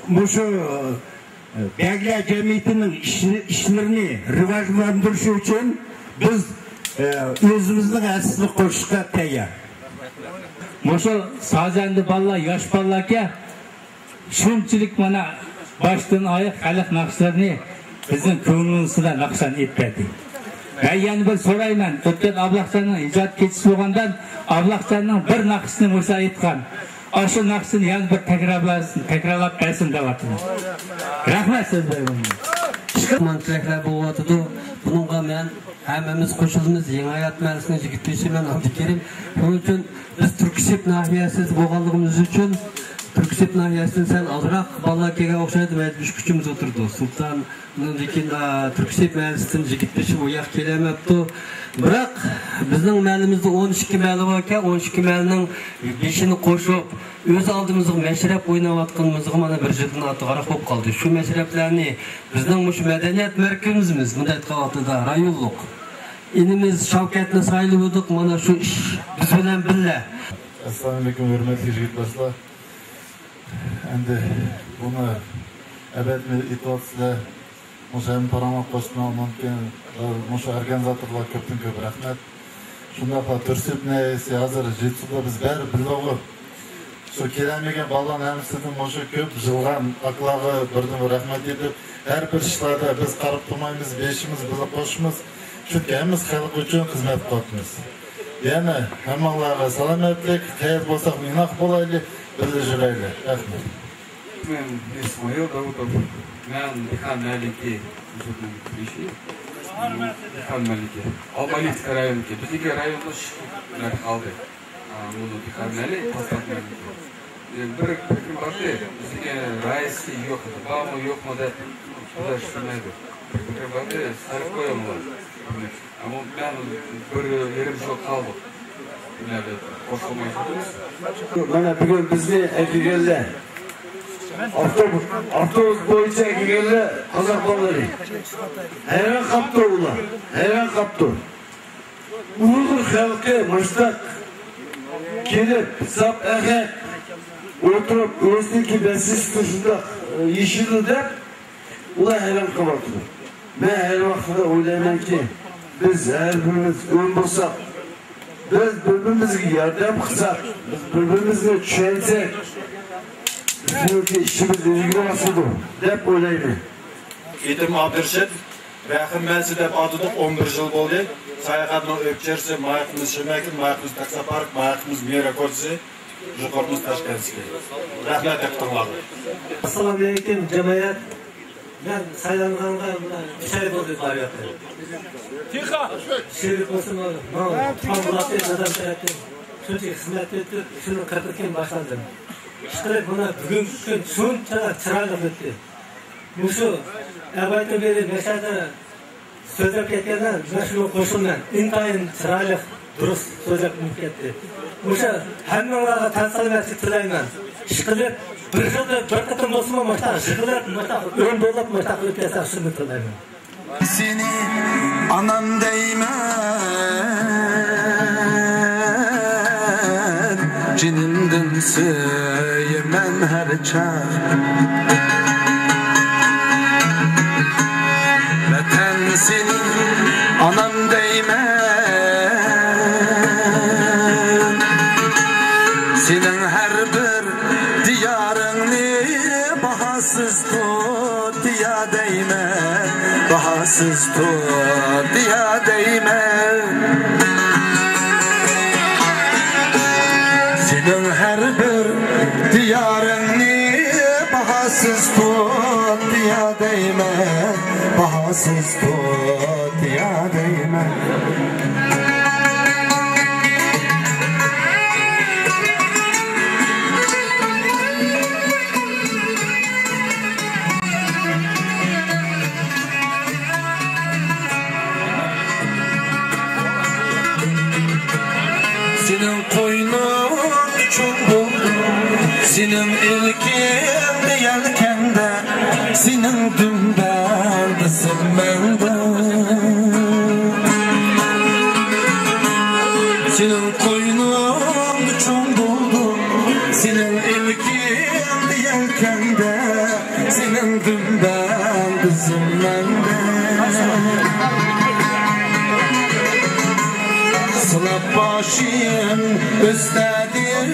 مۇشۇ بەگلەر جەمئىيىتىنىڭ ئىش-، ئىشلىرىنى راۋاجلاندۇرۇش ئۈچۈن بىز ئۆزىمىزنىڭ ھەسسىسىنى قوشۇشقا تەييار. مۇشۇ سازەندە بالىلار، ياش بالىلاركەن، شۇنچىلىك مانا باشتىن ئاياق خەلق ناخشىلىرىنى بىزنىڭ كۆڭلىمىزدە ناخشىلارنى ئېيتىپ بەردى. مەن يەنە بىر سورايمەن، ئۆتكەن ئابلەخجاننىڭ ئىجاد كېچىسى بولغاندا، ئابلەخجاننىڭ بىر ناخشىسىنى مۇشۇ ئېيتقان، ئاشۇ ناخشىسىنى يەنە بىر تەكرارلاسۇن، تەكرارلاپ بەرسۇن دەۋاتىمەن. رەھمەت سۆزلەيمەن. ئىشقىلىپ تىلەكلەر بولۇۋاتىدۇ. بۇنىڭغا مەن ھەممىمىز قوشۇلىمىز. يېڭى ھايات مەھەللىسىنىڭ يىگىت بېشى مەن ئابدۇكېرىم. شۇنىڭ ئۈچۈن بىز تۈركسىپ ناھىيەسىدە بولغانلىقىمىز ئۈچۈن، تۈركسىپ ناھىيەسىدىن سەل ئازراق بالىلار كەلگەن ئوخشايدۇ. مەجبۇر ئۈچ كۈچىمىز ئولتۇردۇق. سۇلتان، ئۇنىڭدىن كېيىن، ئا، تۈركسىپ مەھەللىسىدىن يىگىت بېشى ئۇ ياق كېلەلمەپتۇ. بىراق بىزنىڭ مەھەللىمىزدە ئون ئىككى مەھەللە باركەن، ئون ئىككى مەھەللىنىڭ بېشىنى قوشۇپ، ئۆز ئالدىمىزغا مەشرەپ ئويناۋاتقىنىمىزغا مانا بىر يىلدىن ئارتۇقراق بولۇپ قالدى. شۇ مەشرەپلەرنى بىزنىڭ مۇشۇ مەدەنىيەت مەركىزىمىز، مۇنداق ئېيتقان ۋاقتىدا رايونلۇق ئىنىمىز شاۋكەتنى سايلىۋالدۇق. مانا شۇ ئىش بىز بىلەن بىللە. ئەسسالامۇئەلەيكۇم، ھۆرمەتلىك يىگىت باشلار. ئەمدى بۇنى ئەبەتمۇ ئېيتىۋاتىسىلەر. مۇشۇ ھەممە پاراڭلار قوشۇپ، ئۇنىڭدىن كېيىن مۇشۇ ئورگانىزاتورلارغا كۆپتىن كۆپ رەھمەت. شۇنداقلا تۈرسۈپ ناھىيەسى ھازىر يېتىسىدا بىز بەرىبىر بىلىدىغۇ. شۇ كېلەلمىگەن بالىلارنىڭ ھەممىسىدىن مۇشۇ كۆپ يىغلىغان ئاكىلارغا بىردىن بىر رەھمەت ئېيتىپ، ھەر بىر ئىشلاردا بىز قاراپ تۇرمايمىز، بېشىمىز بىللە قوشىمىز. چۈنكى ھەممىمىز خەلق ئۈچۈن خىزمەت قىلىۋاتىمىز. يەنە ھەممىڭلارغا سالامەتلىك، قەيەردە بولساقمۇ ئىناق بولايلى، بىللە يۈرەيلى. رەھمەت. ئىسمايىل داۋۇتوف. مەن دېھقان مەلىكى، بېھقان مەلىكى. ئالمالىتسكى رايونىدىكى. بىزنىڭكى رايونىمىز شۇ قالدى. مۇنۇ دېھقان مەلىكى، تاسلاق مەلىكى. بىر پىكرىم باردى، بىزنىڭكى رايىسى يوق، بارمۇ يوقمۇ دەپ، بىر پىكرىم باردى، سالىپ قويۇڭلار. ئەمما مەن بىر يېرىم يىل قالدۇق. مانا بۈگۈن بىزنى ئەكىگەنلەر، ئاپتوبۇس، ئاپتوبۇس بويىچە ئەكىگەنلەر قازاق بالىلىرى. ھەيران قاپتۇ ئۇلار، ھەيران قاپتۇ. ئۇيغۇر خەلقى مۇشتاق كېلىپ، ساپ ئەخەت ئولتۇرۇپ، ئۆزىنىڭكى بەسىسىدە شۇنداق يېشىلدى دەپ، ئۇلار ھەيران قېلىۋاتىدۇ. مەن ھەر ۋاقىتتا ئويلايمەنكى، بىز ھەر بىرىمىز ئۆڭ بولساق، بىز بىر-بىرىمىزگە ياردەم قىلساق، بىز بىر-بىرىمىزنى چۈشەنسەك، بىزنىڭكى ئىشىمىز ئىلگىرى باسىدۇ دەپ ئويلايمەن. ئېتىم ئابدۇرېشىت، رەھىم مەنزىلى دەپ ئاتىدۇق، ئون بىر يىل بولدى. ساياھەتنىڭ ئۆپچەرسى، مايىقىمىز شىمەكىن، مايىقىمىز تاكسا پارك، مايىقىمىز مىرا كوچىسى. يۇقىرىمىز تاشكەنتتىكى. رەھمەت دىققىتىڭلارغا. ئەسسالامۇئەلەيكۇم، جامائەت. مەن سايلانغانغا مانا ئۈچ ئاي بولدى بارىۋاتىمەن. شېرىپ بولسىمۇ، ماڭا تۇغقان بولاتتى، دادام تەرەپتىن شۇنچە خىزمەت ئۆتۈپ، شۇنىڭ قىرىقىدىن كېيىن باشلاندىم. ئىشقىلىپ، مانا بۈگۈنكى كۈن شۇنچىلىك چىرايلىق ئۆتتى. مۇشۇ ئەۋەتتىن بېرى مەشەدە سۆزلەپ كەتكەندە، مەن شۇنى قوشۇلىمەن. ئىنتايىن چىرايلىق، دۇرۇس سۆزلەپ كەتتى. مۇشۇ ھەممىڭلارغا تەن سالامەتلىك تىلەيمەن. ئىشقىلىپ، بىر يىلدا بىر قېتىم بولسىمۇ مۇشۇنداق يىغىلىپ، مۇشۇنداق ئۆڭ بولۇپ، مۇشۇنداق ئۆتكەنسەك شۇنى تىلەيمەن. سېنى ئانام دەيمەن، جېنىمدىن سۆيىمەن ھەر چاغ. ۋەتەن سېنى ئانام دەيمەن، سېنىڭ ھەر بىر دىيارىڭنى باھاسىز تۇت. تۇت دىيا دەيمەن، باھاسىز تۇت دىيا دەيمەن. سېنىڭ ھەر بىر دىيارىڭنى باھاسىز تۇت دىيا دەيمەن، باھاسىز تۇت دىيا دەيمەن. سېنىڭ ئىلكىڭدە يەلكەندە، سېنىڭ دۈمبەڭدە سىم مەندە. سېنىڭ قوينۇڭدا چوڭ بولدۇم، سېنىڭ ئىلكىڭدە يەلكەندە، سېنىڭ دۈمبەڭدە سىم مەندە. سىلاپ باشىم ئۆستەدىم،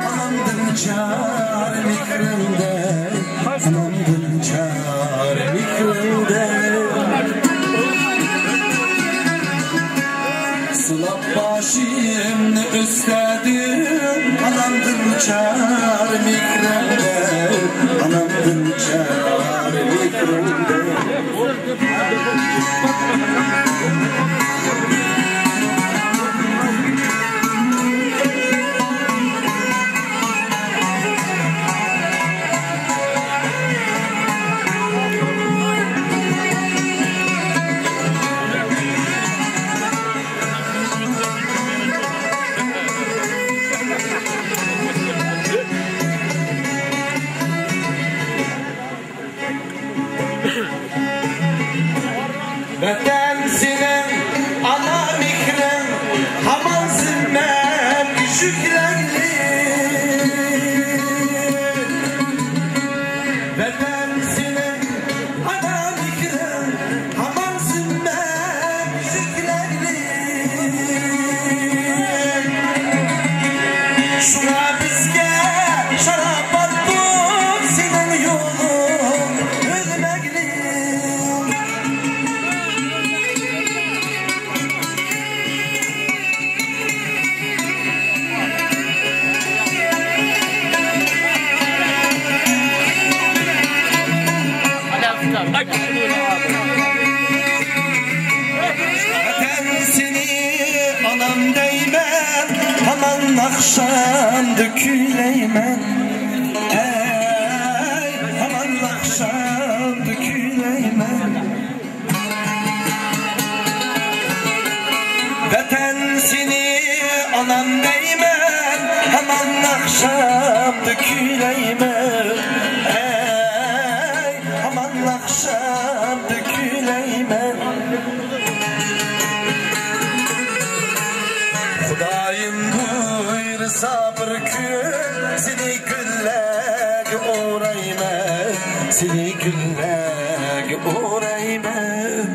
ئانامدىن چار مېھرىڭدە، ئانامدىن چار مېھرىڭدە. سىلاپ باشىمنى ئۆستەدىم، ئانامدىن چار مېھرىڭدە، ئانامدىن چار مېھرىڭدە. ۋەتەن سېنىڭ ئانا مېھرىڭ، ھامان زىممەمگە يۈكلەيلى. ۋەتەن سېنىڭ ئانا مېھرىڭ، ھامان زىممەمگە يۈكلەيلى. شۇڭا بىزگە شاراپاتتۇر سېنىڭ يولۇڭ ئۆلمەكلىك. ۋەتەن سېنى ئانام دەيمەن، ھامان ئاخشامدا كۈيلەيمەن. ئەي، ھامان ئاخشامدا كۈيلەيمەن. ۋەتەن سېنى ئانام دەيمەن، ھامان ئاخشامدا كۈيلەيمەن. ئەي، ھامان ئاخشامدا كۈيلەيمەن. خۇدايىم بۇيرۇسا بىر كۈن سېنى گۈللەرگە ئورايمەن، سېنى گۈللەرگە ئورايمەن.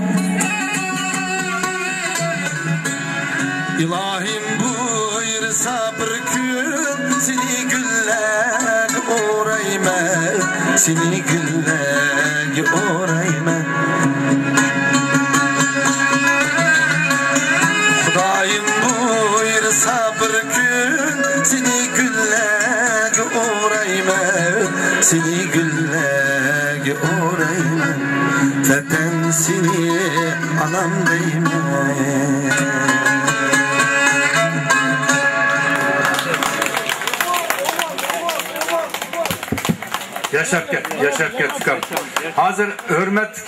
ئىلاھىم بۇيرۇسا بىر كۈن سېنى گۈللەرگە ئورايمەن، سېنى گۈللەرگە ئورايمەن. خۇدايىم بۇيرۇسا بىر كۈن سېنى گۈللەرگە ئورايمەن، سېنى گۈللەرگە ئورايمەن. ۋەتەن سېنى ئانام دەيمەن. ياشاپ كەت، ياشاپ كەت، ئۇكام. ھازىر ھۆرمەتلىك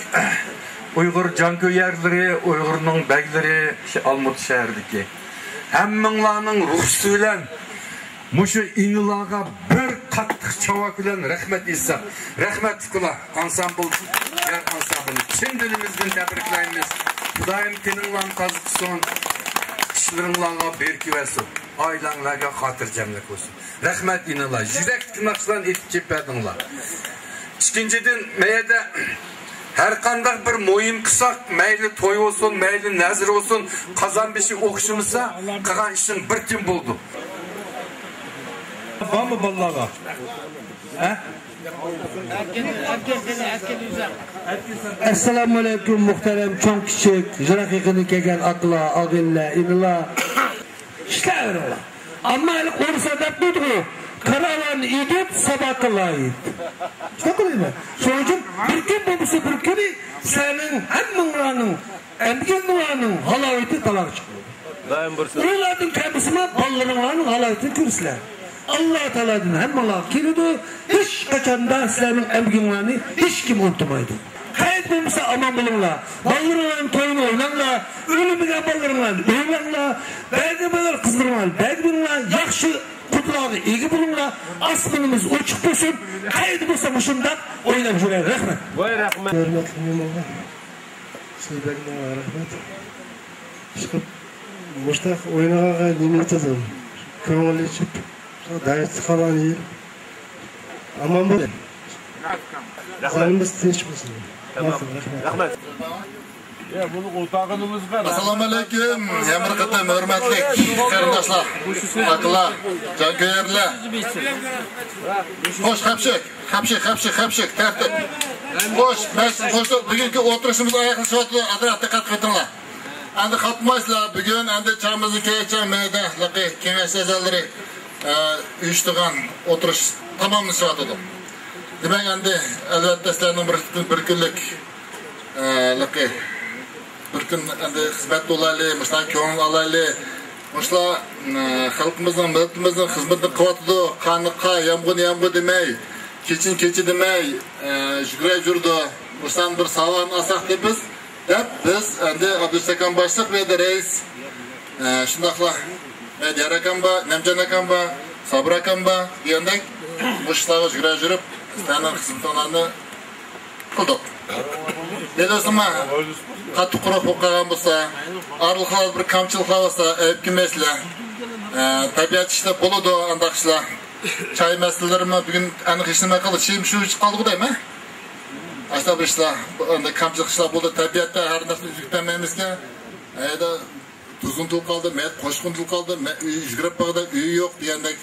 ئۇيغۇر جانكۆيەرلىرى، ئۇيغۇرنىڭ بەگلىرى، شۇ ئالمۇتا شەھىرىدىكى ھەممىڭلارنىڭ رۇخسىتى بىلەن مۇشۇ ئىنىلارغا بىر قاتتىق چاۋاك بىلەن رەھمەت ئېيتساق. رەھمەتلىك ئۇلار، ئانسامبىل، يار ئانسامبىلىنى چىن دىلىمىزدىن تەبرىكلەيمىز. خۇدايىم تېنىڭلارنى تازا قىلسۇن، ئىشلىرىڭلارغا بېرىكى بەرسۇن، ئائىلەڭلارغا خاتىرجەملىك بولسۇن. رەھمەت ئىنىلار، يۈرەكتىن ناخشىلارنى ئېيتىپ چېپىپ بەردىڭلار. ئىككىنچىدىن، مەيەردە ھەر قانداق بىر مۇھىم قىلساق، مەيلى توي بولسۇن، مەيلى نەزىر بولسۇن، قازان بېشى ئوخشىمىسا، قىلغان ئىشىڭ بىر تىن بولىدۇ. بارمۇ بالىلارغا؟ ھە؟ ئەسسالامۇئەلەيكۇم، مۇھتەرەم چوڭ كىچىك، يىراق يېقىندىن كەلگەن ئاكىلار، ئاغىنىلەر، ئىنىلار. ئىشلەۋېرىڭلار. ئەمما ھېلىقى ئورۇسلار دەپ قويدىغۇ، كارۋان ئىدىيوت، ساباكا لايىت. شۇنداق دەيمەن. شۇنىڭ ئۈچۈن بىر كۈن بولمىسا بىر كۈنى سىلەرنىڭ ھەممىڭلارنىڭ ئەمگىكىڭلارنىڭ ھالاۋىتى تالاغا چىقىدۇ. دائىم بىرسى. ئۇلاردىن كەلمىسىمۇ بالىلىرىڭلارنىڭ ھالاۋىتىنى كۆرىسىلەر. ئاللا تائالادىن ھەممىڭلارغا كېلىدۇ. ھېچقاچاندا سىلەرنىڭ ئەمگىكىڭلارنى ھېچكىم ئۇنتۇمايدۇ. قەيت بولمىسا ئامان بولۇڭلار. بالىلىرىڭلارنىڭ تويىنى ئويناڭلار. ئۆيلەنمىگەن بالىلىرىڭلارنى ئۆيلەڭلار. بەرگۈ بالىلار قىزلىرىڭلارنى بەرگۈ بېرىڭلار. ياخشى پۇتلارغا ئىگە بولۇڭلار، ئاسمىنىمىز ئوچۇق بولسۇن، قەيەردە بولسا مۇشۇنداق ئويناپ يۈرەي. رەھمەت. ۋاي رەھمەت. ھۆرمەتلىك مېھمانلار، سىلەرگە رەھمەت. ئىشقىلىپ مۇشتاق ئوينىغانغا نېمە ئېيتىدۇ؟ كۆڭۈل ئېچىپ، دەرس قالغان يىل ئامان بولۇڭ. زېمىنىمىز تىنچ بولسۇن. تامام. ماقۇل، رەھمەت. رەھمەت. ئەسسالامۇ ئەلەيكۇم، يەنە بىر قېتىم ھۆرمەتلىك قېرىنداشلار، ئاكىلار، جانكۆيەرلەر. خوش، خەپشىك، خەپشىك، خەپشىك، خەپشىك، تەرتىپ. خوش، مەس-، خوش، بۈگۈنكى ئولتۇرۇشىمىز ئاياغلىشىۋاتىدۇ، ئازراق دىققەت قىلىڭلار. ئەمدى خاپىمايسىلەر، بۈگۈن ئەمدى چامىمىزنىڭ كېلەچەك مەيدانلىقى كېڭەش ئەزالىرى، ئە، ئۇيۇشتۇرغان ئولتۇرۇش تاماملىشىۋاتىدۇ. دېمەك، ئەمدى ئەلۋەتتە سىلەرنىڭ بىر، بىر كۈنلۈك، ئە، لىقى، بىر كۈن ئەمدى خىزمەتتە بولايلى، مۇشۇلارنى كۆڭۈل ئالايلى. مۇشۇلار، ئە، خەلقىمىزنىڭ، مىللىتىمىزنىڭ خىزمىتىنى قىلىۋاتىدۇ. قارنى قار، يامغۇرنى يامغۇر دېمەي، كېچىنى كېچە دېمەي، ئە، يۈگرەپ يۈرىدۇ. مۇشۇلارنى بىر ساۋاقنى ئالساق دەپ بىز، دەپ بىز ئەمدى ئابدۇرۇس ئاكام باشلىق، بۇ يەردە رەئىس، ئە، شۇنداقلا، ئە، دىيار ئاكام بار، نەمجان ئاكام بار، سابىر ئاكام بار دېگەندەك، مۇشۇ ئىشلارغا يۈگرە يۈرۈپ، سىلەرنىڭ خىزمىتىڭلارنى قىلدۇق. دېدى ئۇسمان، قاتتىق قۇرۇق بولۇپ قالغان بولسا، ئارىلىقلاردا بىر كەمچىلىكلەر بولسا، ئەيىب كۆرمەيسىلەر. ئە، تەبىئەت ئىشلار بولىدۇ، ئانداق ئىشلار. چاي مەسىلىلىرىمۇ بۈگۈن ئەنە ھېچ نېمە قىلدى، شېم شۇ ئىچىپ قالدىغۇ دەيمەن. ئاشۇنداق بىر ئىشلار، بۇ ئەمدى كەمچىلىك ئىشلار بولدى. تەبىئەتتە ھەر نەرسىنى ئۈزۈپ كەتمەيمىزكەن. ئەيدە تۇزۇن تۇل قالدى، مەيت قوشقۇن تۇل قالدى، مە-، ئۆي يۈگۈرۈپ باغدا ئۆيى يوق دېگەندەك.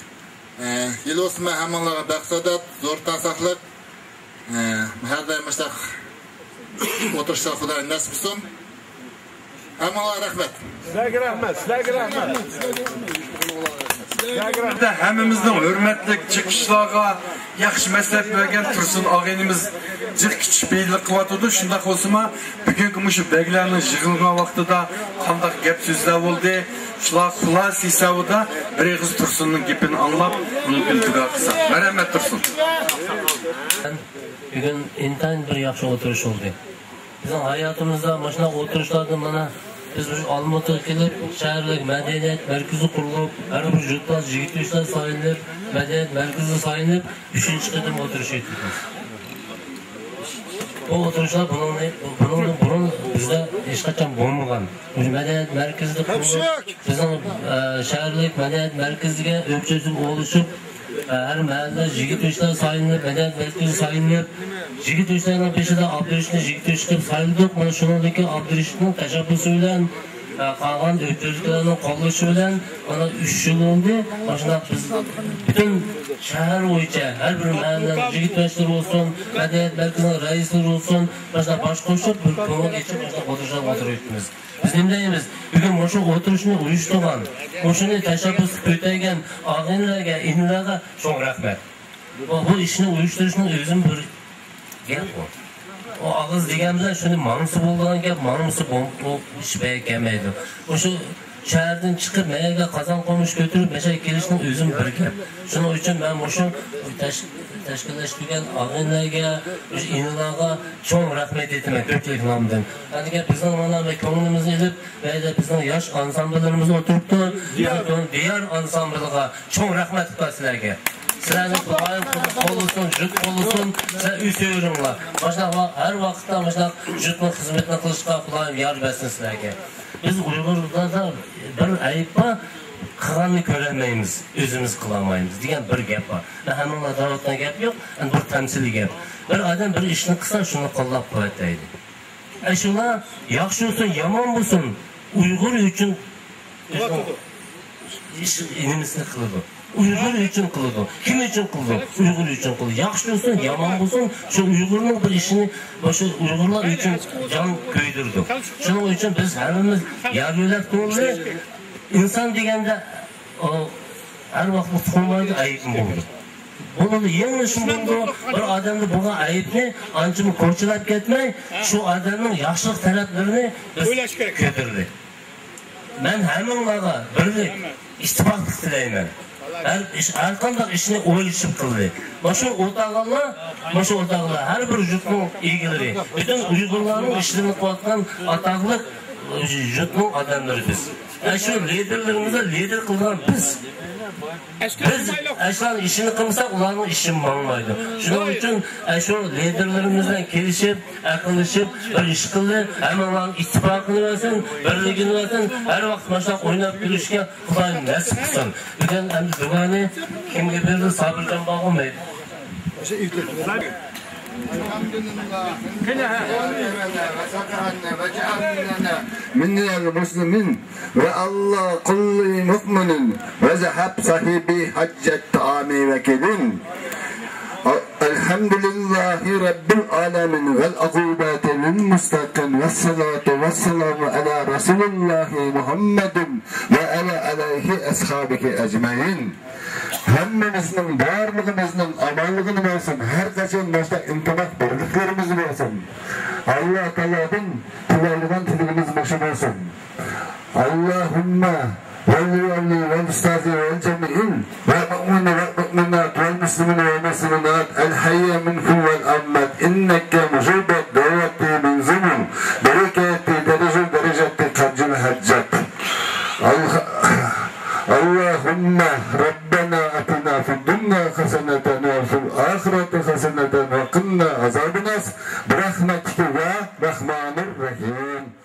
ئە، ھېلى بولسىمۇ ھەممىڭلارغا بەخت سائادەت، زور تەن ساقلىق. ئە، ھەر دائىم مۇشۇنداق ئولتۇرۇشلار خۇدايىم نەسىپ قىلسۇن. ھەممىڭلارغا رەھمەت. سىلەرگە رەھمەت، سىلەرگە رەھمەت. سىلەرگە رەھمەت. ھەممىمىزنىڭ ھۆرمەتلىك چىقىشلارغا ياخشى مەسلىھەت بەرگەن تۇرسۇن ئاغىنىمىز جىق كۈچ بېيىنلىق قىلىۋاتىدۇ. شۇنداق بولسىمۇ، بۈگۈنكى مۇشۇ بەگلەرنىڭ يىغىلغان ۋاقتىدا قانداق گەپ سۆزلەر بولدى، شۇلار خۇلاسە ھېسابىدا بىر ئېغىز تۇرسۇننىڭ گېپىنى ئاڭلاپ، ئۇنىڭدىن دۇئا قىلساق. مەرھەمەت، تۇرسۇن. بۈگۈن ئىنتايىن بىر ياخشى ئولتۇرۇش بولدى. بىزنىڭ ھاياتىمىزدا مۇشۇنداق ئولتۇرۇشلاردىن مانا بىز مۇشۇ ئالمۇتىغا كېلىپ، شەھەرلىك مەدەنىيەت مەركىزى قۇرۇلۇپ، ھەر بىر يۇرتتا يىگىت ياشلار سايلىنىپ، مەدەنىيەت مەركىزى سايلىنىپ، ئۈچىنچى قېتىم ئولتۇرۇش ئۆتكۈزدۇق. بۇ ئولتۇرۇشلار بۇنىڭدىن، بۇنىڭدىن بۇرۇن بىزدە ھېچقاچان بولمىغان. مۇشۇ مەدەنىيەت مەركىزىدە قۇرۇلۇپ، بىزنىڭ، ئە، شەھەرلىك مەدەنىيەت مەركىزىگە ئۆپچۆزۈپ ئولىشىپ، ئە، ھەر مەھەللىدە يىگىت ياشلار سايلىنىپ، مەدەنىيەت مەركىزى سايلىنىپ، يىگىت ياشلارنىڭ بېشىدا ئابدۇرېشىتنى يىگىت ياشلىق قىلىپ سايلىدۇق. مانا شۇنىڭدىكى ئابدۇرېشىتنىڭ تەشەببۇسى بىلەن، ئە، قالغان ئۆپچۆزلۈكلەرنىڭ قوللىشى بىلەن مانا ئۈچ يىل بولدى. مانا شۇنداق بىز پۈتۈن شەھەر بويىچە ھەر بىر مەھەللىنىڭ يىگىت ياشلىرى بولسۇن، مەدەنىيەت مەركىزىنىڭ رەئىسلىرى بولسۇن، مانا شۇنداق باش قوشۇپ بىر كۆڭۈل ئېچىپ مانا شۇنداق ئولتۇرۇشلارغا ئولتۇرۇۋېتىمىز. بىز نېمە دەيمىز؟ بۈگۈن مۇشۇ ئولتۇرۇشنى ئۇيۇشتۇرغان، مۇشۇنى تەشەببۇسقا كۆتەرگەن ئاغىنىلەرگە، ئىنىلەرگە چوڭ رەھمەت. بۇ، بۇ ئىشنى ئۇيۇشتۇرۇشنىڭ ئۆزىمۇ بىر گەپ بۇ. ئۇ ئاغىز دېگەن بىلەن شۇنى ماڭسا بولىدىغان گەپ، ماڭمىسا بول-، ئۇ ئىش بەرگە كەلمەيدۇ. مۇشۇ شەھەردىن چىقىپ، مەيەرگە قازان قومۇش كۆتۈرۈپ، مەشە كېلىشنىڭ ئۆزىمۇ بىر گەپ. شۇنىڭ ئۈچۈن مەن مۇشۇ تەش-، تەشكىللەشتۈرگەن ئاغىنىلەرگە، مۇشۇ ئىنىلارغا چوڭ رەھمەت ئېيتىمەن كۆپچىلىك نامىدىن. ئەمدىكى بىزنىڭ مانا كۆڭلىمىزنى ئېلىپ، مەيدە بىزنىڭ ياش ئانسامبىللىرىمىز ئولتۇرۇپتۇ. دىيار. دىيار ئانسامبىلىغا چوڭ رەھمەت ئېيتىمەن سىلەرگە. سىلەرنى خۇدايىم قوللىسۇن، جۈت قوللىسۇن. سىلەر ئۆسۈۋېرىڭلار. مۇشۇنداق ۋا-، ھەر ۋاقىتتا مۇشۇنداق جۈتنىڭ خىزمىتىنى قىلىشقا خۇدايىم يار بەرسۇن سىلەرگە. بىز ئۇيغۇرلاردا بىر ئەيىب بار، قىلغاننى كۆرەلمەيمىز، ئۆزىمىز قىلالمايمىز دېگەن بىر گەپ بار. مەن ھەممىڭلار دەۋاتقان گەپ يوق، ئەمدى بىر تەمسىلىي گەپ. بىر ئادەم بىر ئىشنى قىلسا، شۇنى قوللاپ قۇۋۋەتلەيدۇ. ئەشۇلا ياخشى بولسۇن، يامان بولسۇن، ئۇيغۇر ئۈچۈن ئۆزىنىڭ ئىش، نېمىسىنى قىلىدۇ. ئۇيغۇر ئۈچۈن قىلىدۇ. كىم ئۈچۈن قىلىدۇ؟ ئۇيغۇر ئۈچۈن قىلىدۇ. ياخشى بولسۇن، يامان بولسۇن، شۇ ئۇيغۇرنىڭ بىر ئىشىنى، شۇ ئۇيغۇرلار ئۈچۈن جان كۆيدۈرىدۇ. شۇنىڭ ئۈچۈن بىز ھەممىمىز يار يۆلەك بولىلى. ئىنسان دېگەندە، ئۇ ھەر ۋاقىت ئۇتۇلمايدۇ، ئەيىبمۇ بولىدۇ. بولىدۇ، يېڭىلىشمۇ بولىدۇ. بىر ئادەمدە بولغان ئەيىبنى ئانچىمۇ كوچىلاپ كەتمەي، شۇ ئادەمنىڭ ياخشىلىق تەرەپلىرىنى بىز كۆتۈرىلى. مەن ھەممىڭلارغا بىرلىك، ئىتتىپاقلىق تىلەيمەن. ھەر ئىش، ھەر قانداق ئىشنى ئويلىشىپ قىلدى. ماشۇ ئولتۇرغانلار، ماشۇ ئولتۇرغانلار، ھەر بىر يۇرتنىڭ ئىگىلىرى، پۈتۈن ئۇيغۇرلارنىڭ ئىشلىرىنى قىلىۋاتقان ئاتاقلىق يۇرتنىڭ ئادەملىرى بىز. ئە، شۇ لىدېرلىرىمىزنى لىدېر قىلىدىغان بىز. بىز ئەشۇلارنىڭ ئىشىنى قىلمىساق، ئۇلارنىڭ ئىشى ماڭمايدۇ. شۇنىڭ ئۈچۈن ئەشۇ لىدېرلىرىمىز بىلەن كېلىشىپ، ئەقىللىشىپ بىر ئىش قىلدى. ھەممىڭلارنىڭ ئىتتىپاقىنى بەرسۇن، بىرلىكىنى بەرسۇن. ھەر ۋاقىت مانا شۇنداق ئويناپ كۈلۈشكە خۇداي نەسىپ قىلسۇن. بۈگۈن ئەمدى دۇئانى كىمگە بېرىدۇ؟ سابىرجان بارغۇ؟ مەيلى. من المسلمين وعلى كل مؤمن وذهب صاحب حجة عام وكيل. الحمد لله رب العالمين والعقوبة للمتقين والصلاة والسلام على رسول الله محمد وعلى آله أصحابه أجمعين. ھەممىمىزنىڭ، بارلىقىمىزنىڭ ئامانلىقىنى بەرسۇن. ھەر قاچان مۇشۇنداق ئىنتىماق بىرلىكلىرىمىز بولسۇن. ئاللا تائالادىن تىلەيدىغان تىلىكىمىز مۇشۇ بولسۇن. اللهم ول والي والأستاذ والجميع والمؤمن والمؤمنات والمسلمين والمسلمات الحي منكم والأموات إنك مجيب الدعوات من زمن بركات درج درجة قد الحجة. اللهم ربنا آتنا في الدنيا حسنة وفي الآخرة حسنة وقنا عذاب النار برحمتك يا أرحم الراحمين.